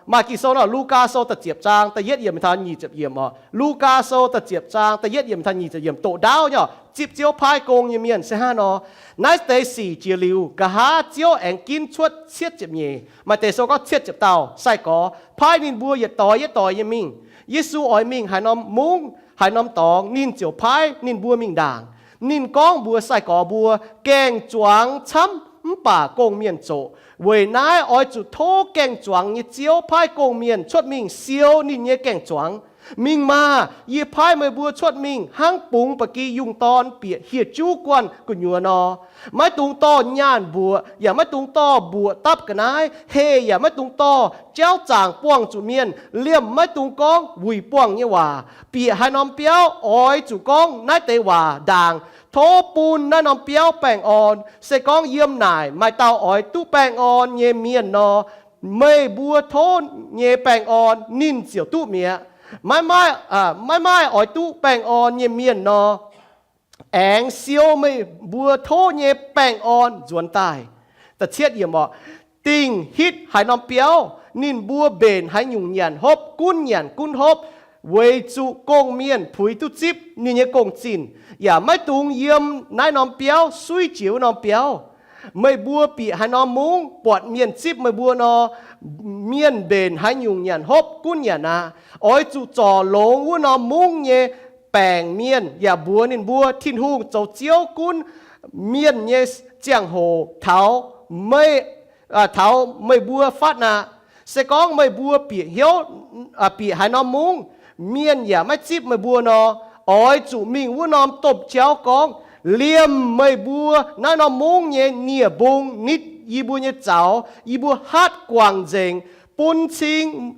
Maaih Ging-Sou nor, Lugaa Sou da'ziepc zaang da'yietv yiemc taux nyic ziepc yiemc oc. Lugaa Sou da'ziepc zaang da'yietv yiemc taux nyic ziepc yiemc doqc ndaauv nyei oc, zipv Ziouv paaiv gong nyei mienh se hnangv nor. Naaiv deix sic jiex liuz, nqa'haav Ziouv aengx ginv cuotv cietv ziepc nyeic, maaih deix sou gorngv cietv ziepc dauh sai-gorx paaiv ninh mbuo yietc doix yietc doix nyei mingh. Yesu oix mingh haaix norm mungv, haaix norm dorngx, ninh ziouc paaiv ninh mbuo mingh ndaangc. Ninh gorngv mbuox sai-gorx mbuo, Gaeng-zuangx camv mv baac gong-mienh zoqc. Weic naaiv oix zuqc tov gaeng-zuangx nyei Ziouv paaiv gong-mienh cuotv mingh siou ninh nyei gaeng-zuangx. Mingh maah! Yie paaiv meih mbuo cuotv mingh hnangv bungx ba'gi yungh dorn bieqc hieh juv guanh gu'nyuoz nor. Maiv dungx dorh nyaanh mbuoqc, yaac maiv dungx dorh mbuoqc dapv ga'naaiv. Heh yaac maiv dungx dorh. Jauv zaangc buangh zuqc mienh, liemh maiv dungx gorngv wuic buangh nyei waac. Bieqc haaix norm biauv oix zuqc gorngv naaiv deix waac ndaangc, Tov bun naaiv norm biauv baengh orn. Se gorngv yiem naaic maaih dauh oix duqv baengh orn nyei mienh nor, meih mbuo tov nyei baengh orn ninh ziouc duqv mi'aqv. Maiv maaih, maiv maaih oix duqv baengh orn nyei mienh nor, aengx siou meih mbuo tov nyei baengh orn nzuonx daaih. Da'cietv yiemc oc, dingh hitv haaix norm biauv, ninh mbuo mbenc haaix nyungc nyanc hopv gunv nyanc gunv hopv, weic zuqc gong-mienh puix duqv zipv ninh nyei gong-zinh, yaac maiv dungx yiem naaiv norm biauv suiv jiex wuov norm biauv. Meih mbuo bieqc haaix norm mungv, buatc mienh zipv meih mbuo nor, mienh mbenc haaix nyungc nyanc hopv gunv nyanc aqv. Oix zuqc zorc longx wuov norm mungv nyei baengc mienh yaac mbuox ninh mbuo, Tin-Hungh zoux Ziouv gunv mienh nyei ziangh hoc taux meih, taux meih mbuo fatv aqv. Se gorngv meih mbuo bieqc hnyouv, bieqc haaix norm mungv, mienh yaac maiv zipv meih mbuo nor, oix zuqc mingh wuov norm domh jauv gorngv, Liemh meih mbuo naaiv norm mungv nyei nie-mbung nitv yie mbuo nyei zaux, yie mbuo hatv guangc nzengc, bun cing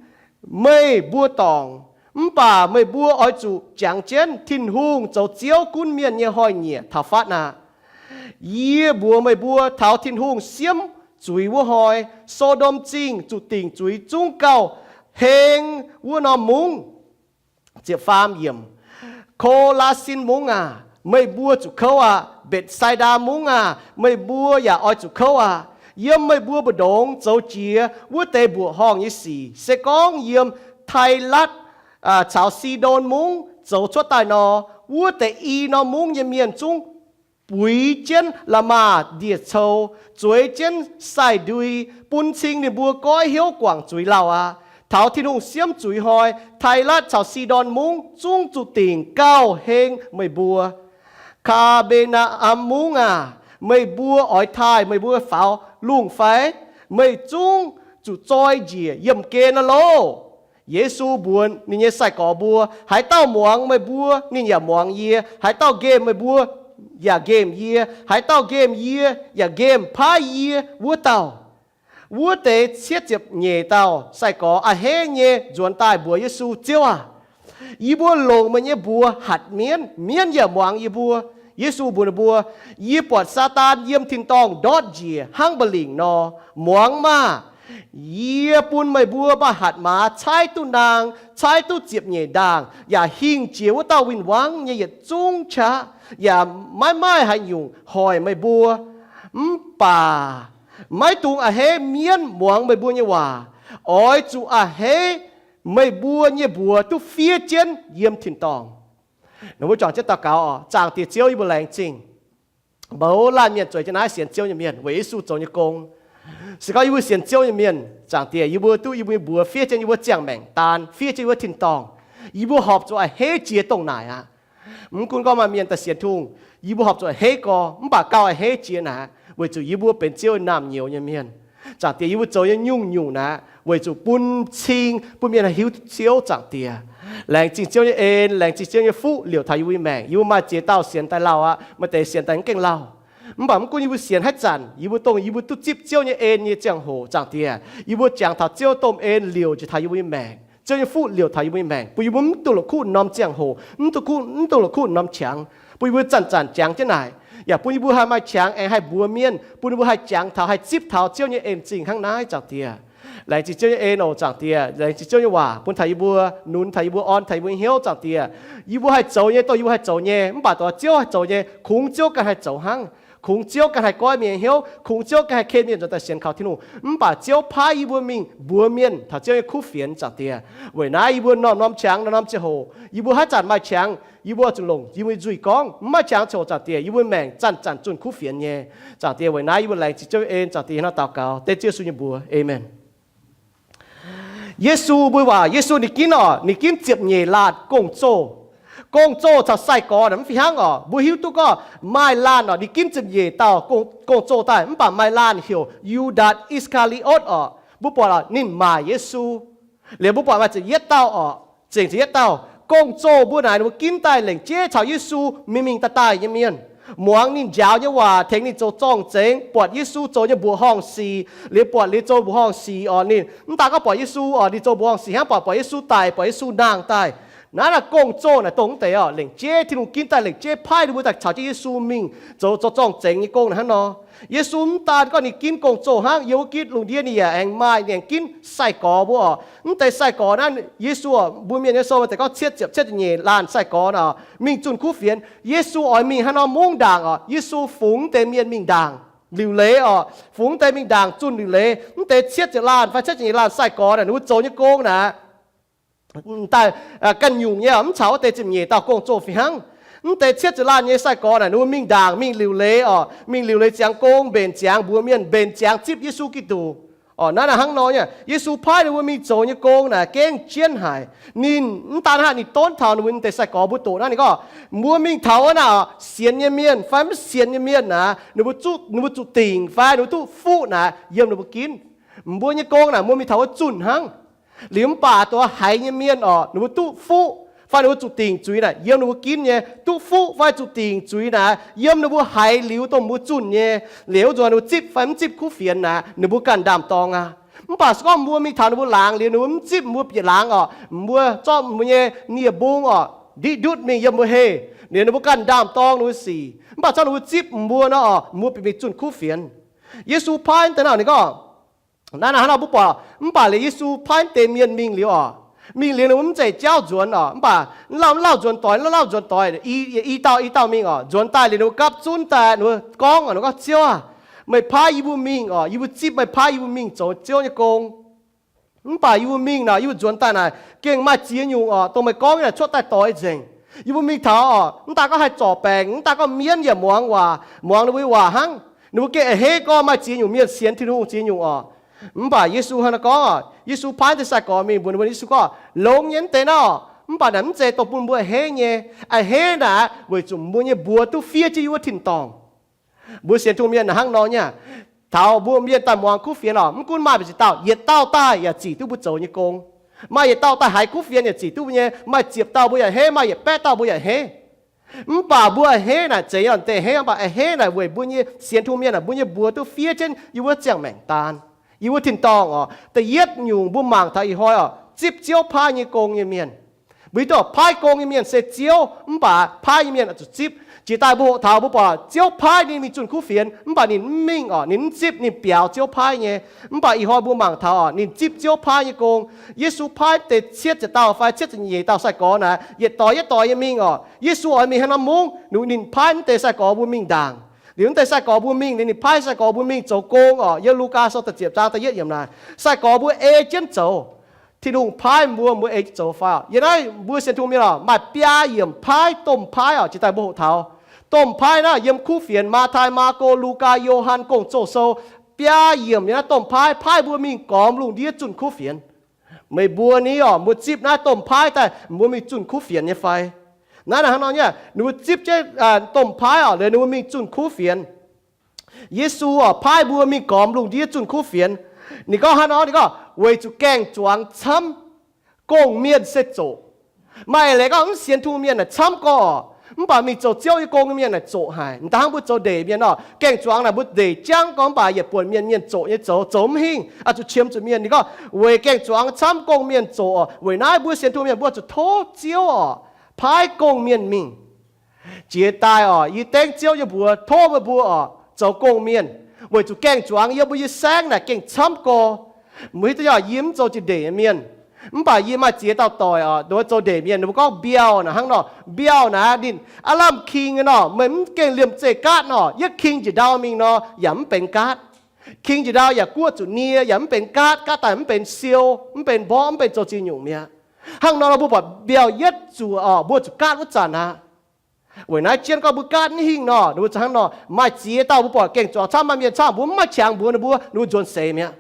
meih mbuo dorngc. Mv baac meih mbuo oix zuqc jangx jienv Tin-Hungh zoux Ziouv gunv mienh nyei hnoi-nyieqc taux fatv aqv. Yie mbuox meih mbuo, taux Tin-Hungh siemv zuiz wuov hnoi, So^ndom Zingh zuqc dingc zuiz zungv gauh heng wuov norm mungv. Ko^laa^sin Mungv aah! Meih mbuo zuqc kouv aqv. Mbetc^sai^ndaa Mungv aah! Meih mbuo yaac oix zuqc kouv aqv. Yiem meih mbuo mbu'ndongx zoux jiex wuov deix mbuoqc horngh nyei sic, se gorngv yiem Tailatv caux Sidon Mungv zoux cuotv daaih nor, wuov deix i norm mungv nyei mienh zungv buix jienv la'maah ndie-cou, zueiz jienv sai-ndui, bun cing ninh mbuo goiv hnyouv guangc zuiz lauh aqv. Taux Tin-Hungh siemv zuiz hnoi, Tailatv caux Sidon Mungv zungv zuqc dingc gauh heng meih mbuo. Kaa^mbe^naa^am Mungv aah! Meih mbuo oix taaih meih mbuo faaux lungh fai? Meih zungv zuqc zoi njiec yiemh gen aqv loh. Yesu mbuox ninh nyei sai-gorx mbuo, Haaix dauh muangx meih mbuo, ninh yaac muangx yie. Haaix dauh nqemh meih mbuo, yaac nqemh yie. Haaix dauh nqemh yie, yaac nqemh paaiv yie wuov dauh. Wuov deix cietv ziepc nyeic dauh sai-gorx a'hneiv nyei nzuonx daaih mbuox Yesu, Ziouv aah! Yie mbuo longc meih nyei mbuox hatc mienv, mienv yaac muangx yie mbuo. Yesu mbuox ninh mbuo, Yie buatc Saadaan yiem tin-dorngh ndortv njiec hnangv mba'lingc nor. Muangx maah! Yie bun meih mbuo maaih hatc maaz caaiv duqv naang, caaiv duqv ziepc nyeic ndaangh, yaac hingh jiex wuov dauh win-wangv nyei yietc zungv qaqv, yaac maiv maaih haaix nyungc hoic meih mbuo. Mv baac maiv dungx a'hneiv mienv muangx meih mbuo nyei waac. Oix zuqc a'hneiv meih mbuo nyei mbuox duqv fiev jienv yiem tin-dorngh. Mbuo juangc jienv daux gaux oc. Zaangc Diex Ziouv, yie mbuo laengz zingh mouz laanh mienh zueiz jienv naaiv sienx Ziouv nyei mienh weic Yesu zoux nyei gong. Se gorngv yie mbuo sienx Ziouv nyei mienh, Zaangc Diex, yie mbuo duqv yie mbuo nyei mbuox fiev jienv yie mbuo ziangh maengc daan, fiev jienv yie mbuo tin-dorngh. Yie mbuo horpc zuqc a'hneiv jiex dongh naaic aqv. Mv gunv gorngv maaih mienh daaih sienx Tin-Hungh, yie mbuo horpc zuqc a'hneiv gorx, mv baac gauh a'hneiv jiex naaic, weic zuqc yie mbuo benx Ziouv naamh nyouz nyei mienh. Zaangc Diex, yie mbuo zoux nyei nyungc-nyungc naaic weic zuqc bun cing bun mienh haih hiuv Ziouv, Zaangc Diex. Laengz zingh Ziouv nyei en, laengz zingh Ziouv nyei fuqv liouc taux yie mbuo nyei maengc. Yie mbuo maaih ziex dauh sienx daaih lauh aqv, maaih deix sienx daaih mv gaengh lauh. Mv baac mv gunv yie mbuo sienx haaix zanc, yie mbuo dongh yie mbuo duqv zipv Ziouv nyei en nyei ziangh hoc, Zaangc Diex, yie mbuo jangx taux Ziouv domh en liouc njiec taux yie mbuo nyei maengc, Ziouv nyei fuqv liouc taux yie mbuo nyei maengc, bun yie mbuo mv dungx la'kuqv norm ziangh hoc, mv dungx la'kuqv norm qangx, bun yie mbuo zanc-zanc jangx jienv naaic, yaac bun yie mbuo haih maaih qangx aengx haih mbuox mienh, bun yie mbuo haih jangx taux, haih zipv taux Ziouv nyei en-zingh hnangv naaiv, Zaangc Diex. Laengz zingh Ziouv nyei en oc, Zaangc Diex. Laengz zingh Ziouv nyei waac bun taux yie mbuo, nunc taux yie mbuo, orn taux yie mbuo nyei hnyouv, Zaangc Diex. Yie mbuo haih zoux nyei, dongh yie mbuo haih zoux nyei, mv baac dongh Ziouv haih zoux nyei, kungx Ziouv ganh haih zoux hnangv. Kungx Ziouv ganh haih goiv mienh nyei hnyouv, kungx Ziouv ganh haih ken mienh nzuonx daaih sienx kaux Tin-Hungh. Mv baac Ziouv paaiv yie mbuo mingh mbuox mienh taux Ziouv nyei kuv fienx, Zaangc Diex. Weic naaiv yie mbuo norm-norm qangx, norm-norm ziangh hoc, yie mbuo haaix zanc maaih qangx, yie mbuo zuqc longc yie mbuo nzuih gorngv. Mv maaih qangx ziangh hoc, Zaangc Diex, yie mbuo maengc zanc-zanc zunh kuv fienx nyei. Zaangc Diex, weic naaiv yie mbuo laengz zingh Ziouv nyei en. Zaangc Diex, hnangv naaiv daux gaux dengv Ziouv Yesu nyei mbuox. Aamen. Yesu, mbuo waac Yesu ninh ginv oc, ninh ginv ziepc nyeic laanh gong-zoh. Gong-zoh caux sai-gorx naaic mv fih hnangv oc. Mbuo hiuv duqv gorngv maaih laanh oc, ninh ginv ziepc nyeic dauh gong-zoh daaih, mv baac maaih laanh heuc Yu^ndaatc I^saa^kaa^li^otv oc. Mbuo buatc oc, ninh maaic Yesu. Liuz mbuo buatc maaih ziepc yietv dauh oc, zengc ziepc yietv dauh. Gong-zoh mbuo naaic ninh mbuo ginv daaih lengc jeiv caux Yesu mingh mingh daaih daaih nyei mienh. Muangx ninh njaaux nyei waac, tengx ninh zoux zorng-zengx, buatc Yesu zoux nyei mbuoqc horngh sic, liuz buatc liuz zoux mbuoqc horngh sic oc. Ninh mv daaih gorngv buatc Yesu oc, ninh zoux mbuoqc horngh sic hnangv, buatc, buatc Yesu daic, buatc Yesu nangh daaih. Naaiv naaic gong-zoh naaic dongh mv deix oc, lengc jeiv Tin-Hungh ginv daaih lengc jeiv paaiv ninh mbuo daaih caux jienv Yesu mingh zoux, zoux zorng-zengx nyei gong naaic hnangv nor. Yesu mv daan gorngv ninh ginv gong-zoh hnangv, yiem wuov gitv lungh ndiev ninh yaac aengx maaih, ninh aengx ginv sai-gorx mbuo oc. Mv deix sai-gorx naaiv Yesu oc, mbuo Mienh nyei sou maaih deix gorngv cietv ziepc, cietv ziepc nyeic laanh sai-gorx naaic mingh zunh kuv fienx. Yesu oix mingh hnangv nor mungv ndaangc oc. Yesu fungx mv deix mienh mingh ndaangc liuc leiz oc, fungx mv deix mingh ndaangc zunh liuc leiz. Mv deix cietv ziepc laanh fai cietv ziepc nyeic laanh sai-gorx naaic ninh mbuo zoux nyei gong naaic daaih ganh nyungc nyei oc, mv caux wuov deix ziepc nyeic dauh gong-zoh fih hnangv. Mv deix cietv ziepc laanh nyei sai-gorx naaic ninh mbuo mingh ndaangc, mingh liuc leiz oc, mingh liuc leiz ziangx gong, mbenc ziangx mbuox mienh, mbenc ziangx zipv Yesu Giduc oc. Naaiv naaic hnangv nor nyei, Yesu paaiv ninh mbuo mingh zoux nyei gong naaic gengh jienv haic. Ninh mv daan hnangv, ninh donv taux ninh mbuo mv deix sai-gorx mbuo doqc naaiv, ninh gorngv, mbuo mingh taux wuov naaic oc, sienx nyei mienh fai mv sienx nyei mienh naaic, ninh mbuo zuqc, ninh mbuo zuqc dingc fai ninh mbuo duqv fuqv naaic, yiem ninh mbuo ginv. Mbuo nyei gong naaic mbuo mingh taux wuov zunh hnangv. Liuz mv baac dongh haiz nyei mienh oc, ninh mbuo duqv fuqv fai ninh mbuo zuqc dingc zuiz naaic, yiem ninh mbuo ginv nyei. Duqv fuqv fai zuqc dingc zuiz naaic, yiem ninh mbuo haiz liuz dongh mbuo zunh nyei. Liuz wuov nzunc ninh mbuo zipv fai mv zipv kuv fienx naaic, ninh mbuo ganh ndaam-dorng aqv. Mv baac se gorngv mbuo mingh taux ninh mbuo laangz liuz, ninh mbuo mv zipv, mbuo bieqc laangz oc, mbuo zorqv mbuo nyei nie-mbung oc, ndiqv ndutv mingh yiem mbuo heh, liuz ninh mbuo ganh ndaam-dorng ninh mbuo sic. Mv baac se gorngv ninh mbuo zipv mbuo nor oc, mbuo bieqc mingh zunh kuv fienx. Yesu paaiv deix naaic ninh gorngv, naaiv naaic hnangv nor mbuo buatc, mv baac liuz Yesu paaiv deix mienh mingh liuz oc, mingh liuz ninh mbuo mv zeiz jauv nzuonx oc, mv baac mv lauh mv lauh nzuonx doix, lauh lauh nzuonx doix, i dauh i dauh mingh oc. Nzuonx daaih liuz ninh mbuo gapv zunv daaih, ninh mbuo gorngv oc, ninh gorngv, Ziouv aah, meih paaiv yie mbuo mingh oc, yie mbuo zipv meih paaiv yie mbuo mingh zoux Ziouv nyei gong. Mv baac yie mbuo mingh naaic, yie mbuo nzuonx daaih naaic gengh maaih ziex nyungc oc, dongh meih gorngv nyei naaic cuotv daaih doix nzengc. Yie mbuo mingh taux oc, mv daan gorngv haih zorc baengc, mv daan gorngv mienv yaac muangx waac, muangx ninh mbuo nyei waac hnangv. Ninh mbuo gengh a'hneiv gorngv maaih ziex nyungc mienh sienx Tin-Hungh ziex nyungc oc. Mv baac Yesu hnangv naaiv gorngv oc, Yesu paaiv deix sai-gorx mingh mbuox ninh mbuo, Yesu gorngv, longx nyei mv deix naaiv oc, mv baac naaic mv zeiz dongh bun mbuo a'hneiv nyei. A'hneiv naaic weic zuqc mbuo nyei mbuox duqv fiev jienv yiem wuov tin-dorngh. Mbuo sienx Tin-Hungh mienh naaic hnangv nor nyei aqv. Taux mbuo mienh daaih muangx kuv fienx oc, mv gunv maaih mbu'ziex dauh, yietc dauh daaih yaac zic duqv mbuo zoux nyei gong. Maaih yietc dauh daaih haiz kuv fienx yaac zic duqv mbuo nyei. Maaih ziepc dauh mbuo yaac a'hneiv, maaih yietc baeqv dauh mbuo yaac a'hneiv. Mv baac mbuo a'hneiv naaic zeiz yaac deix a'hneiv, mv baac a'hneiv naaic weic mbuo nyei sienx Tin-Hungh mienh naaic, mbuo nyei mbuox duqv fiev jienv yiem wuov ziangh maengc daan, yiem wuov tin-dorngh oc. Da'yietv nyungc mbuo mangc taux ih hnoi oc, zipv Ziouv paaiv nyei gong nyei mienh. Mbuo hiuv duqv paaiv gong nyei mienh se Ziouv, mv baac paaiv nyei mienh oix zuqc zipv. Jiex daaih mbuo hoqc taux mbuo buatc Ziouv paaiv ninh mingh zunh kuv fienx, mv baac ninh mv mingh oc, ninh mv zipv, ninh biaux Ziouv paaiv nyei. Mv baac ih hnoi mbuo mangc taux oc, ninh zipv Ziouv paaiv nyei gong. Yesu paaiv deix cietv ziepc dauh fai cietv ziepc nyeic dauh sai-gorx naaic, yietc doix yietc doix nyei mingh oc. Yesu oix mingh haaix norm mungv, ninh paaiv mv deix sai-gorx mbuo mingh ndaangc. Liuz mv deix sai-gorx mbuo mingh, ninh paaiv sai-gorx mbuo mingh zoux gong oc. Yiem Lugaa sou da'ziepc zaang da'yietv yiemc naaic, sai-gorx mbuo ei jienv zoux. Tin-Hungh paaiv mbuo, mbuo ei jienv zoux fai oc? Yiem naaiv mbuo sienx Tin-Hungh mienh oc, maaih biaa yiemc paaiv, domh paaiv oc. Jiex daaih mbuo hoqc taux domh paaiv naaiv yiem kuv fienx Matv^tai, Maako, Lugaa, Yo^han Gong-Zoh sou. Biaa yiemc yiem naaiv domh paaiv paaiv mbuo mingh gormx lungh ndiev zunh kuv fienx. Meih mbuo ni oc, mbuo zipv naaiv domh paaiv daaih mbuo mingh zunh kuv fienx nyei fai? Naaiv naaic hnangv nor nyei, ninh mbuo zipv jienv domh paaiv oc, liuz ninh mbuo mingh zunh kuv fienx. Yesu oc, paaiv mbuo mingh gormx lungh ndiev zunh kuv fienx. Ninh gorngv hnangv nor, ninh gorngv weic zuqc gaeng-zuangx camv, gong-mienh se zoqc. Maaih leiz gorngv mv sienx Tin-Hungh mienh naaic camv gorx, mv baac mingh zoux Ziouv nyei gong nyei mienh naaic zoqc haic. M'daaih hnangv mbuo zoux ndeic mienh oc, gaeng-zuangx naaic mbuo ndeic jangv gorx, mv baac yietc buonc mienh, mienh zoqc nyei zoux, zoux mv hingh, oix zuqc qiemx zuqc mienh. Ninh gorngv weic gaeng-zuangx camv, gong-mienh zoqc oc. Weic naaiv mbuo sienx Tin-Hungh mienh mbuo zuqc tov Ziouv oc, paaiv gong-mienh mingh. Jiex daaih oc, yie dengv Ziouv nyei mbuox tov meih mbuo oc, zoux gong-mienh, weic zuqc gaeng-zuangx yiem mbuo nyei saengv naaic gengh camv gorx. Mbuo hiuv duqv yie mv zoux jiex ndeic nyei mienh. Mv baac yie maaih ziex dauh doic oc, ninh mbuo zoux ndeic mienh, ninh mbuo gorngv mbiauh naaic hnangv nor, mbiauh naaic ninh aav lamh king nor, meih mv gengh liemh zeih gaatv nor, yietv king njiec ndau mingh nor yaac mv benx gaatv. King njiec ndau yaac guoqv zuqc nie, yaac mv benx gaatv, gaatv daaih mv benx siou, mv benx mborqv, mv benx zoux ziex nyungc mi'aqv. Hnangv nor nor mbuo buatc mbiauh yietv zuqc oc, mbuo zuqc gaatv wuov zanc aqv. Weic naaiv jienv gorngv mbuo gaatv mv hingh nor, ninh mbuo zuqc hnangv nor. Maaih ziex dauh mbuo buatc gengh zuangx camv, maaih mienh camv, mbuo mv maaih qangx mbuox ninh mbuo, ninh mbuo nzuonx seix mi'aqv.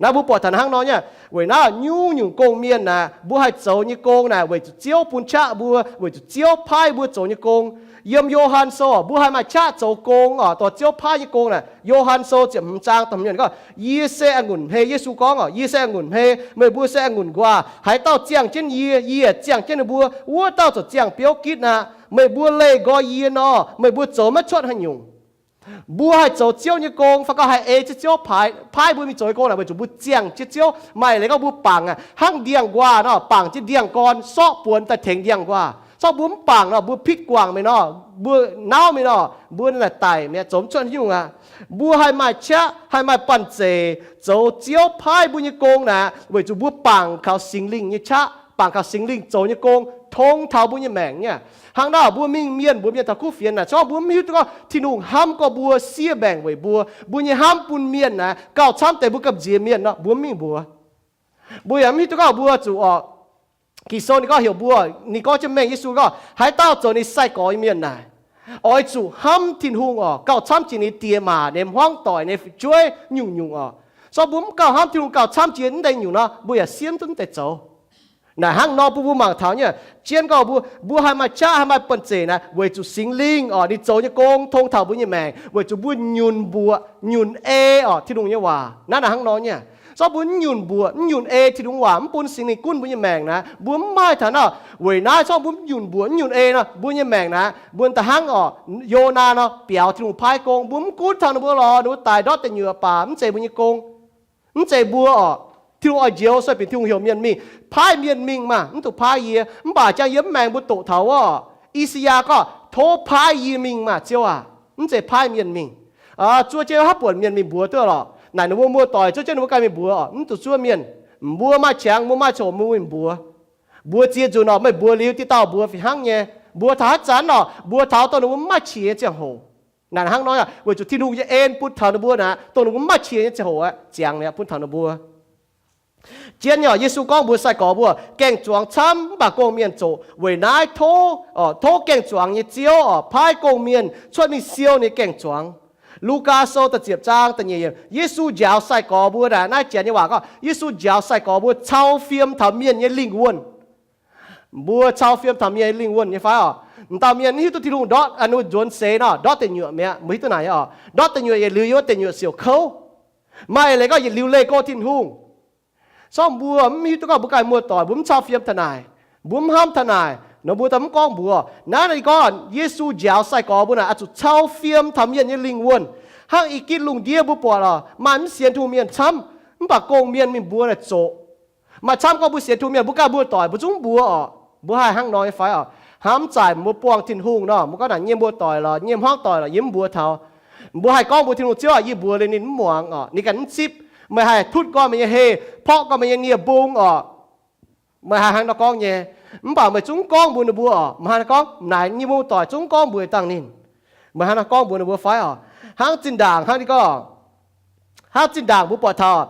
Naaiv mbuo buatc taux hnangv nor nyei. Weic naaiv nyungc-nyungc gong-mienh naaic, mbuo haih zoux nyei gong naaic weic zuqc Ziouv bun qaqv mbuo, weic zuqc Ziouv paaiv mbuo zoux nyei gong. Yiem Yo^han Sou mbuo haih maaih qaqv zoux gong oc, dorh Ziouv paaiv nyei gong naaic. Yo^han Sou ziepc hmz zaang da'hmz gorngv, Yie se a'ngunc hmei. Yesu gorngv oc, Yie se a'ngunc hmei, meih mbuo se a'ngunc nquaah. Haaix dauh ziangh jienv yie, yie ziangh jienv ninh mbuo, wuov dauh ziouc ziangh biouv gitv aqv. Meih mbuo leih nqoi yie nor, meih mbuo zoux maiv cuotv haaix nyungc. Mbuo haih zoux Ziouv nyei gong fai gorngv haih ei jienv Ziouv paaiv mbuo mingh zoux nyei gong naaic weic zuqc mbuo ziangh jienv Ziouv. Maaih leiz gorngv mbuo bangc aqv, hnangv ndiangx-nquaah nor, bangc jienv ndiangx-gorn sorqv buonx daaih tengx ndiangx-nquaah. Sorqv mbuo mv bangc nor, mbuo pitv guangc meih nor, mbuo nauv meih nor, mbuo naaic daic mi'aqv, zoux mv cuotv haaix nyungc aqv. Mbuo haih maaih qaqv, haih maaih banh zeic zoux Ziouv paaiv mbuo nyei gong naaic weic zuqc mbuo bangc kaux Singx Lingh nyei qaqv, bangc kaux Singx Lingh zoux nyei gong tong taux mbuo nyei maengc nyei. Hnangv naaic mbuo mingh mienh mbuox mienh taux kuv fienx naaic, zorqv mbuo mv hiuv duqv gorngv Tin-Hungh hnamv gorx mbuo, siev maengc weic mbuo. Mbuo nyei hnamv bun mienh naaic gauh camv deix mbuo gamh nziex mienh nor, mbuo mv mingh mbuox. Mbuo yaac mv hiuv duqv gorngv mbuo zuqc oc, Ging-Sou ninh gorngv heuc mbuo, ninh gorngv jienv mengh Yesu gorngv, haaix dauh zoux ninh sai-gorx nyei mienh naaic, oix zuqc hnamv Tin-Hungh oc, gauh camv jiex ninh die maac, ninh hmuangv doic, ninh fu'jueiv, nyungc-nyungc oc. Zorqv mbuo mv gauh hnamv Tin-Hungh gauh camv jiex mv deix nyungc nor, mbuo yaac siev mv duqv mv deix zoux. Naaic hnangv nor bun mbuo mangc taux nyei, jienv gorngv mbuo, mbuo haih maaih qaqv, haih maaih banh zeic naaic weic zuqc Singx Lingh oc, ninh zoux nyei gong tong taux mbuo nyei maengc weic zuqc mbuo nyunc mbuoqc nyunc ei oc Tin-Hungh nyei waac. Naaiv naaic hnangv nor nyei. Zorqv mbuo mv nyunc mbuoqc mv nyunc ei Tin-Hungh waac, mv bun Singx Lingh gunv mbuo nyei maengc naaic, mbuo mv maaih taux naaiv. Weic naaiv zorqv mbuo mv nyunc mbuoqc mv nyunc ei nor, mbuo nyei maengc naaic, mbuo da'hnangv oc Yonaa nor biaux Tin-Hungh paaiv gong, mbuo mv gunv taux ninh mbuo lorz ninh mbuo daic ndortv deic nyuoqc baac mv zeiz mbuo nyei gong. Mv zeiz mbuo oc. Tin-Hungh oix njoux sueih binc, Tin-Hungh heuc mienh mingh paaiv mienh mingh maah, mv zuqc paaiv yie. Mv baac jang yiem maengx mbuo doqc taux oc, I^saa^yaa gorngv, tov paaiv yie mingh maah, Ziouv aac, mv zeiz paaiv mienh mingh. Zuov jienv haaix buonc mienh mingh mbuox duqv lorqc. Naaic ninh mbuo muoz-doic zuov jienv ninh mbuo ganh mingh mbuox oc, mv zuqc zuov mienh. Mbuo maaih qangx, mbuo maaih coc, mbuo mingh mbuox. Mbuox ziex nzunc oc, meih mbuox liuz dieh dauh mbuox fih hnangv nyei. Mbuox taux haaix zanc oc, mbuox taux dongh ninh mbuo mv maaih qiex nyei ziangh hoc. Naaic hnangv nor, weic zuqc Tin-Hungh nyei en bun taux ninh mbuo naaic, dongh ninh mbuo mv maaih qiex nyei ziangh hoc aqv, ziangx mi'aqv bun taux ninh mbuo. Jienv nyei oc, Yesu gorngv mbuox sai-gorx mbuo, gaeng-zuangx camv mv baac gong-mienh zoqc. Weic naaiv tov, tov gaeng-zuangx nyei Ziouv oc paaiv gong-mienh cuotv mingh siou ninh gaeng-zuangx. Lugaa Sou da'ziepc zaang da'nyeic yiemc, Yesu njaaux sai-gorx mbuo naaic, naaiv janx nyei waac gorngv Yesu njaaux sai-gorx mbuo cau fiem taux mienh nyei lingh wuonh. Mbuo cau fiem taux mienh nyei lingh wuonh nyei fai oc? M'dauh mienh mv hiuv duqv Tin-Hungh ndortv, ninh nzuonx seix nor, ndortv deic nyuoqc mi'aqv. Mbuo hiuv duqv naaic nyei oc? Ndortv deic nyuoqc yietc liuz yiem wuov deic nyuoqc siouc kouv. Maaih leiz gorngv yietc liuz leih go Tin-Hungh. Sorng mbuo mv hiuv duqv gorngv mbuo ganh muoz-doic mbuo mv cau fiem taux naaic, mbuo mv hnamv taux naaic nor, mbuo daaih mv gorngv mbuox. Naaiv ninh gorngv Yesu njaaux sai-gorx mbuo naaic oix zuqc cau fiem taux mienh nyei lingh wuonh. Hnangv i gitv lungh ndiev mbuo buatc oc, maaih mv sienx Tin-Hungh mienh camv, mv baac gong-mienh mingh mbuox naaic zoqc. Maaih camv gorngv mbuo sienx Tin-Hungh mienh, mbuo ganh muoz-doic mbuo zungv mv mbuox oc. Mbuo haih hnangv nor nyei fai oc? Hnamv zaaic mbuo buangh Tin-Hungh nor, mbuo gorngv naaic nyei muoz-doic lorqc, nyei hmuangv doic lorqc, yie mv mbuox taux. Mbuo haih gorngv mbuox Tin-Hungh, Ziouv aac, yie mbuox liuz ninh mv muangx oc, ninh ganh mv zipv. Meih haih tutv nqoi meih nyei heh, porv nqoi meih nyei nie-mbung oc. Meih haih hnangv nor gorngv nyei. Mv baac meih zungv gorngv mbuox ninh mbuo oc, meih hnangv nor gorngv, naaic nyei muoz-doic zungv gorngv mbuox dangh ninh. Meih hnangv nor gorngv mbuox ninh mbuo fai oc? Hnangv zinh ndaangc hnangv ninh gorngv, hnangv zinh ndaangc mbuo buatc taux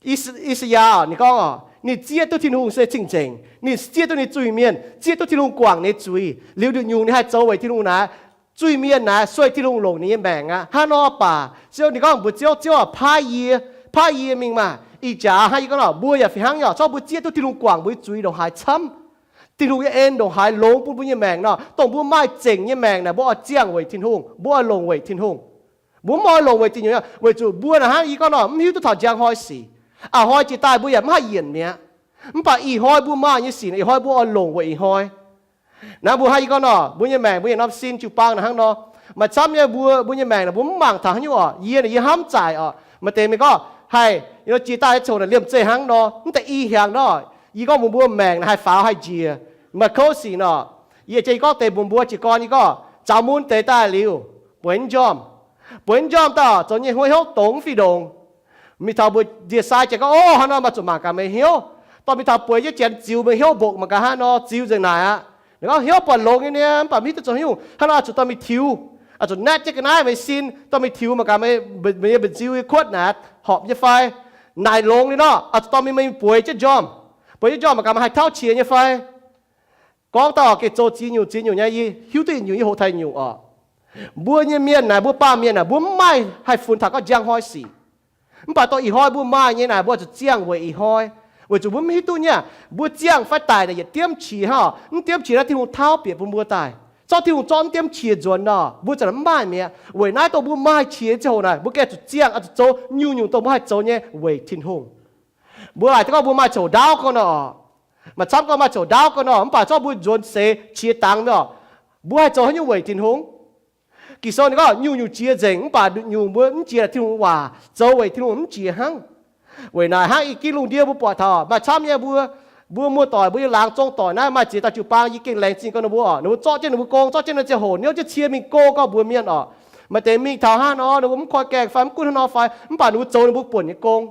I^saa^yaa oc, ninh gorngv oc, ninh zieqv duqv Tin-Hungh se cing-nzengc, ninh zieqv duqv ninh zuiz-mienh, zieqv duqv Tin-Hungh guangc ninh nyei zuiz. Liuz nduqc nyungc ninh haih zoux weic Tin-Hungh naaic, zuiz-mienh naaic sueih Tin-Hungh longc ninh nyei maengc aqv. Hnangv nor baac Ziouv ninh gorngv mbuox Ziouv, Ziouv aac, paaiv yie, paaiv yie mingh maah. Ih jaax hnangv yie gorngv nor, mbuo yaac fih hnangv nyei oc, zorqv mbuo zieqv duqv Tin-Hungh guangc mbuo nyei zuiz ndongc haaix camv, Tin-Hungh nyei en ndongc haaix longx bun mbuo nyei maengc nor, dongh mbuo maaih zengc nyei maengc naaic, mbuo oix ziangh weic Tin-Hungh, mbuo oix longc weic Tin-Hungh. Mbuo mv oix longc weic ziex nyungc, weic zuqc mbuo naaic hnangv yie gorngv nor, mv hiuv duqv taux njang hnoi sic. A'hnoi jiex daaih mbuo yaac mv haih yienc mi'aqv. Mv baac ih hnoi mbuo maaih nyei sic, ih hnoi mbuo oix longc weic ih hnoi. Naaiv mbuo hnangv yie gorngv nor, mbuo nyei maengc, mbuo yietc norm sin jiu-baang naaic hnangv nor, maaih camv nyei mbuo, mbuo nyei maengc naaic mbuo mv mangc taux haaix nyungc oc. Yie naaic yie hnamv zaaic oc, maaih deix mienh gorngv haih jiex daaih coc naaic liemh zeih hnangv nor, mv deix i hnyangx nor, yie gorngv mbuox mbuo maengc naaic haih faaux haih njiec, maaih kouv sic nor. Yie jiex yie gorngv deix mbuox mbuo jiez gorn yie gorngv zaux mun deix daaih liuz, bueix njormh, bueix njormh daaih zoux nyei huei hopv dongz mv fih ndongc. Mingh taux mbuo ndie-sai jiex gorngv, Ov, hnangv nor maaih zuqc mangc gaax meih hnyouv. Dorh mingh taux bueix jienv janx ziux meih hnyouv mbuoqc mangc gaax hnangv nor, ziux nzengc naaic aqv. Ninh gorngv, Hnyouv buatc longx nyei niaa, mv baac mv hiuv duqv zoux haaix nyungc. Hnangv nor oix zuqc dorh mingh tiux, oix zuqc naetv jienv ga'naaiv meih sin, dorh mingh tiux mangc gaax meih nyei mba'nziu nyei kuotv naaic horpc nyei fai. Naaic longx liuz nor, oix zuqc dorh mingh, mingh bueix jienv njormh. Bueix jienv njormh mangc gaax meih haih tauv qiex nyei fai. Gorngv daaih oc, gengh zoux ziex nyungc ziex nyungc nyei, yie hiuv duqv yietc nyungc yie hoqc taux yietc nyungc oc. Mbuo nyei mienh naaic, mbuo baamh mienh naaic, mbuo mv maaih haih funx taux gorngv njang hnoi sic. Mv baac dongh ih hnoi mbuo maaih nyei naaic, mbuo zuqc ziangh weic ih hnoi. Weic zuqc mbuo mv hiuv duqv nyei aqv, mbuo ziangh fai daic naaic yietc diemv qiex hnangv oc. Mv diemv qiex naaiv Tin-Hungh tauv bieqc bun mbuo daaih. Zorqv Tin-Hungh zorqv mv diemv qiex nzuonx nor, mbuo za'gengh mv maaih mi'aqv. Weic naaiv dongh mbuo maaih qiex ziangh hoc naaic, mbuo gengh zuqc ziangh, oix zuqc zoux nyungc-nyungc dongh mbuo haih zoux nyei weic Tin-Hungh. Mbuo laaic gorngv mbuo maaih coux ndaauv gorngv nor oc. Maaih camv gorngv maaih coux ndaauv gorngv nor, mv baac zorqv mbuo nzuonx seix qiex dangx mingh oc, mbuo haih zoux haaix nyungc weic Tin-Hungh? Ging-Sou ninh gorngv nyungc-nyungc jiex nzengc, mv baac nyungc mbuo mv jiex Tin-Hungh waac, zoux weic Tin-Hungh mv jiex hnangv. Weic naaic hnangv i gitv lungh ndiev mbuo buatc taux maaih camv nyei, mbuo, mbuo muoz-doic, mbuo nyei laangz zong doic naaiv maaih ziex dauh jiu-baang, yie gengh laengz zingh gorngv ninh mbuo oc, ninh mbuo zorqv jienv ninh mbuo gong, zorqv jienv ninh mbuo ziangh hoc, niouv jienv cie mingh go gorngv mbuox mienh oc. Maaih deix mingh taux hnangv nor, ninh mbuo mv koi gaengh fai mv gunv hnangv nor fai, mv baac ninh mbuo zoux ninh mbuo buonc nyei gong.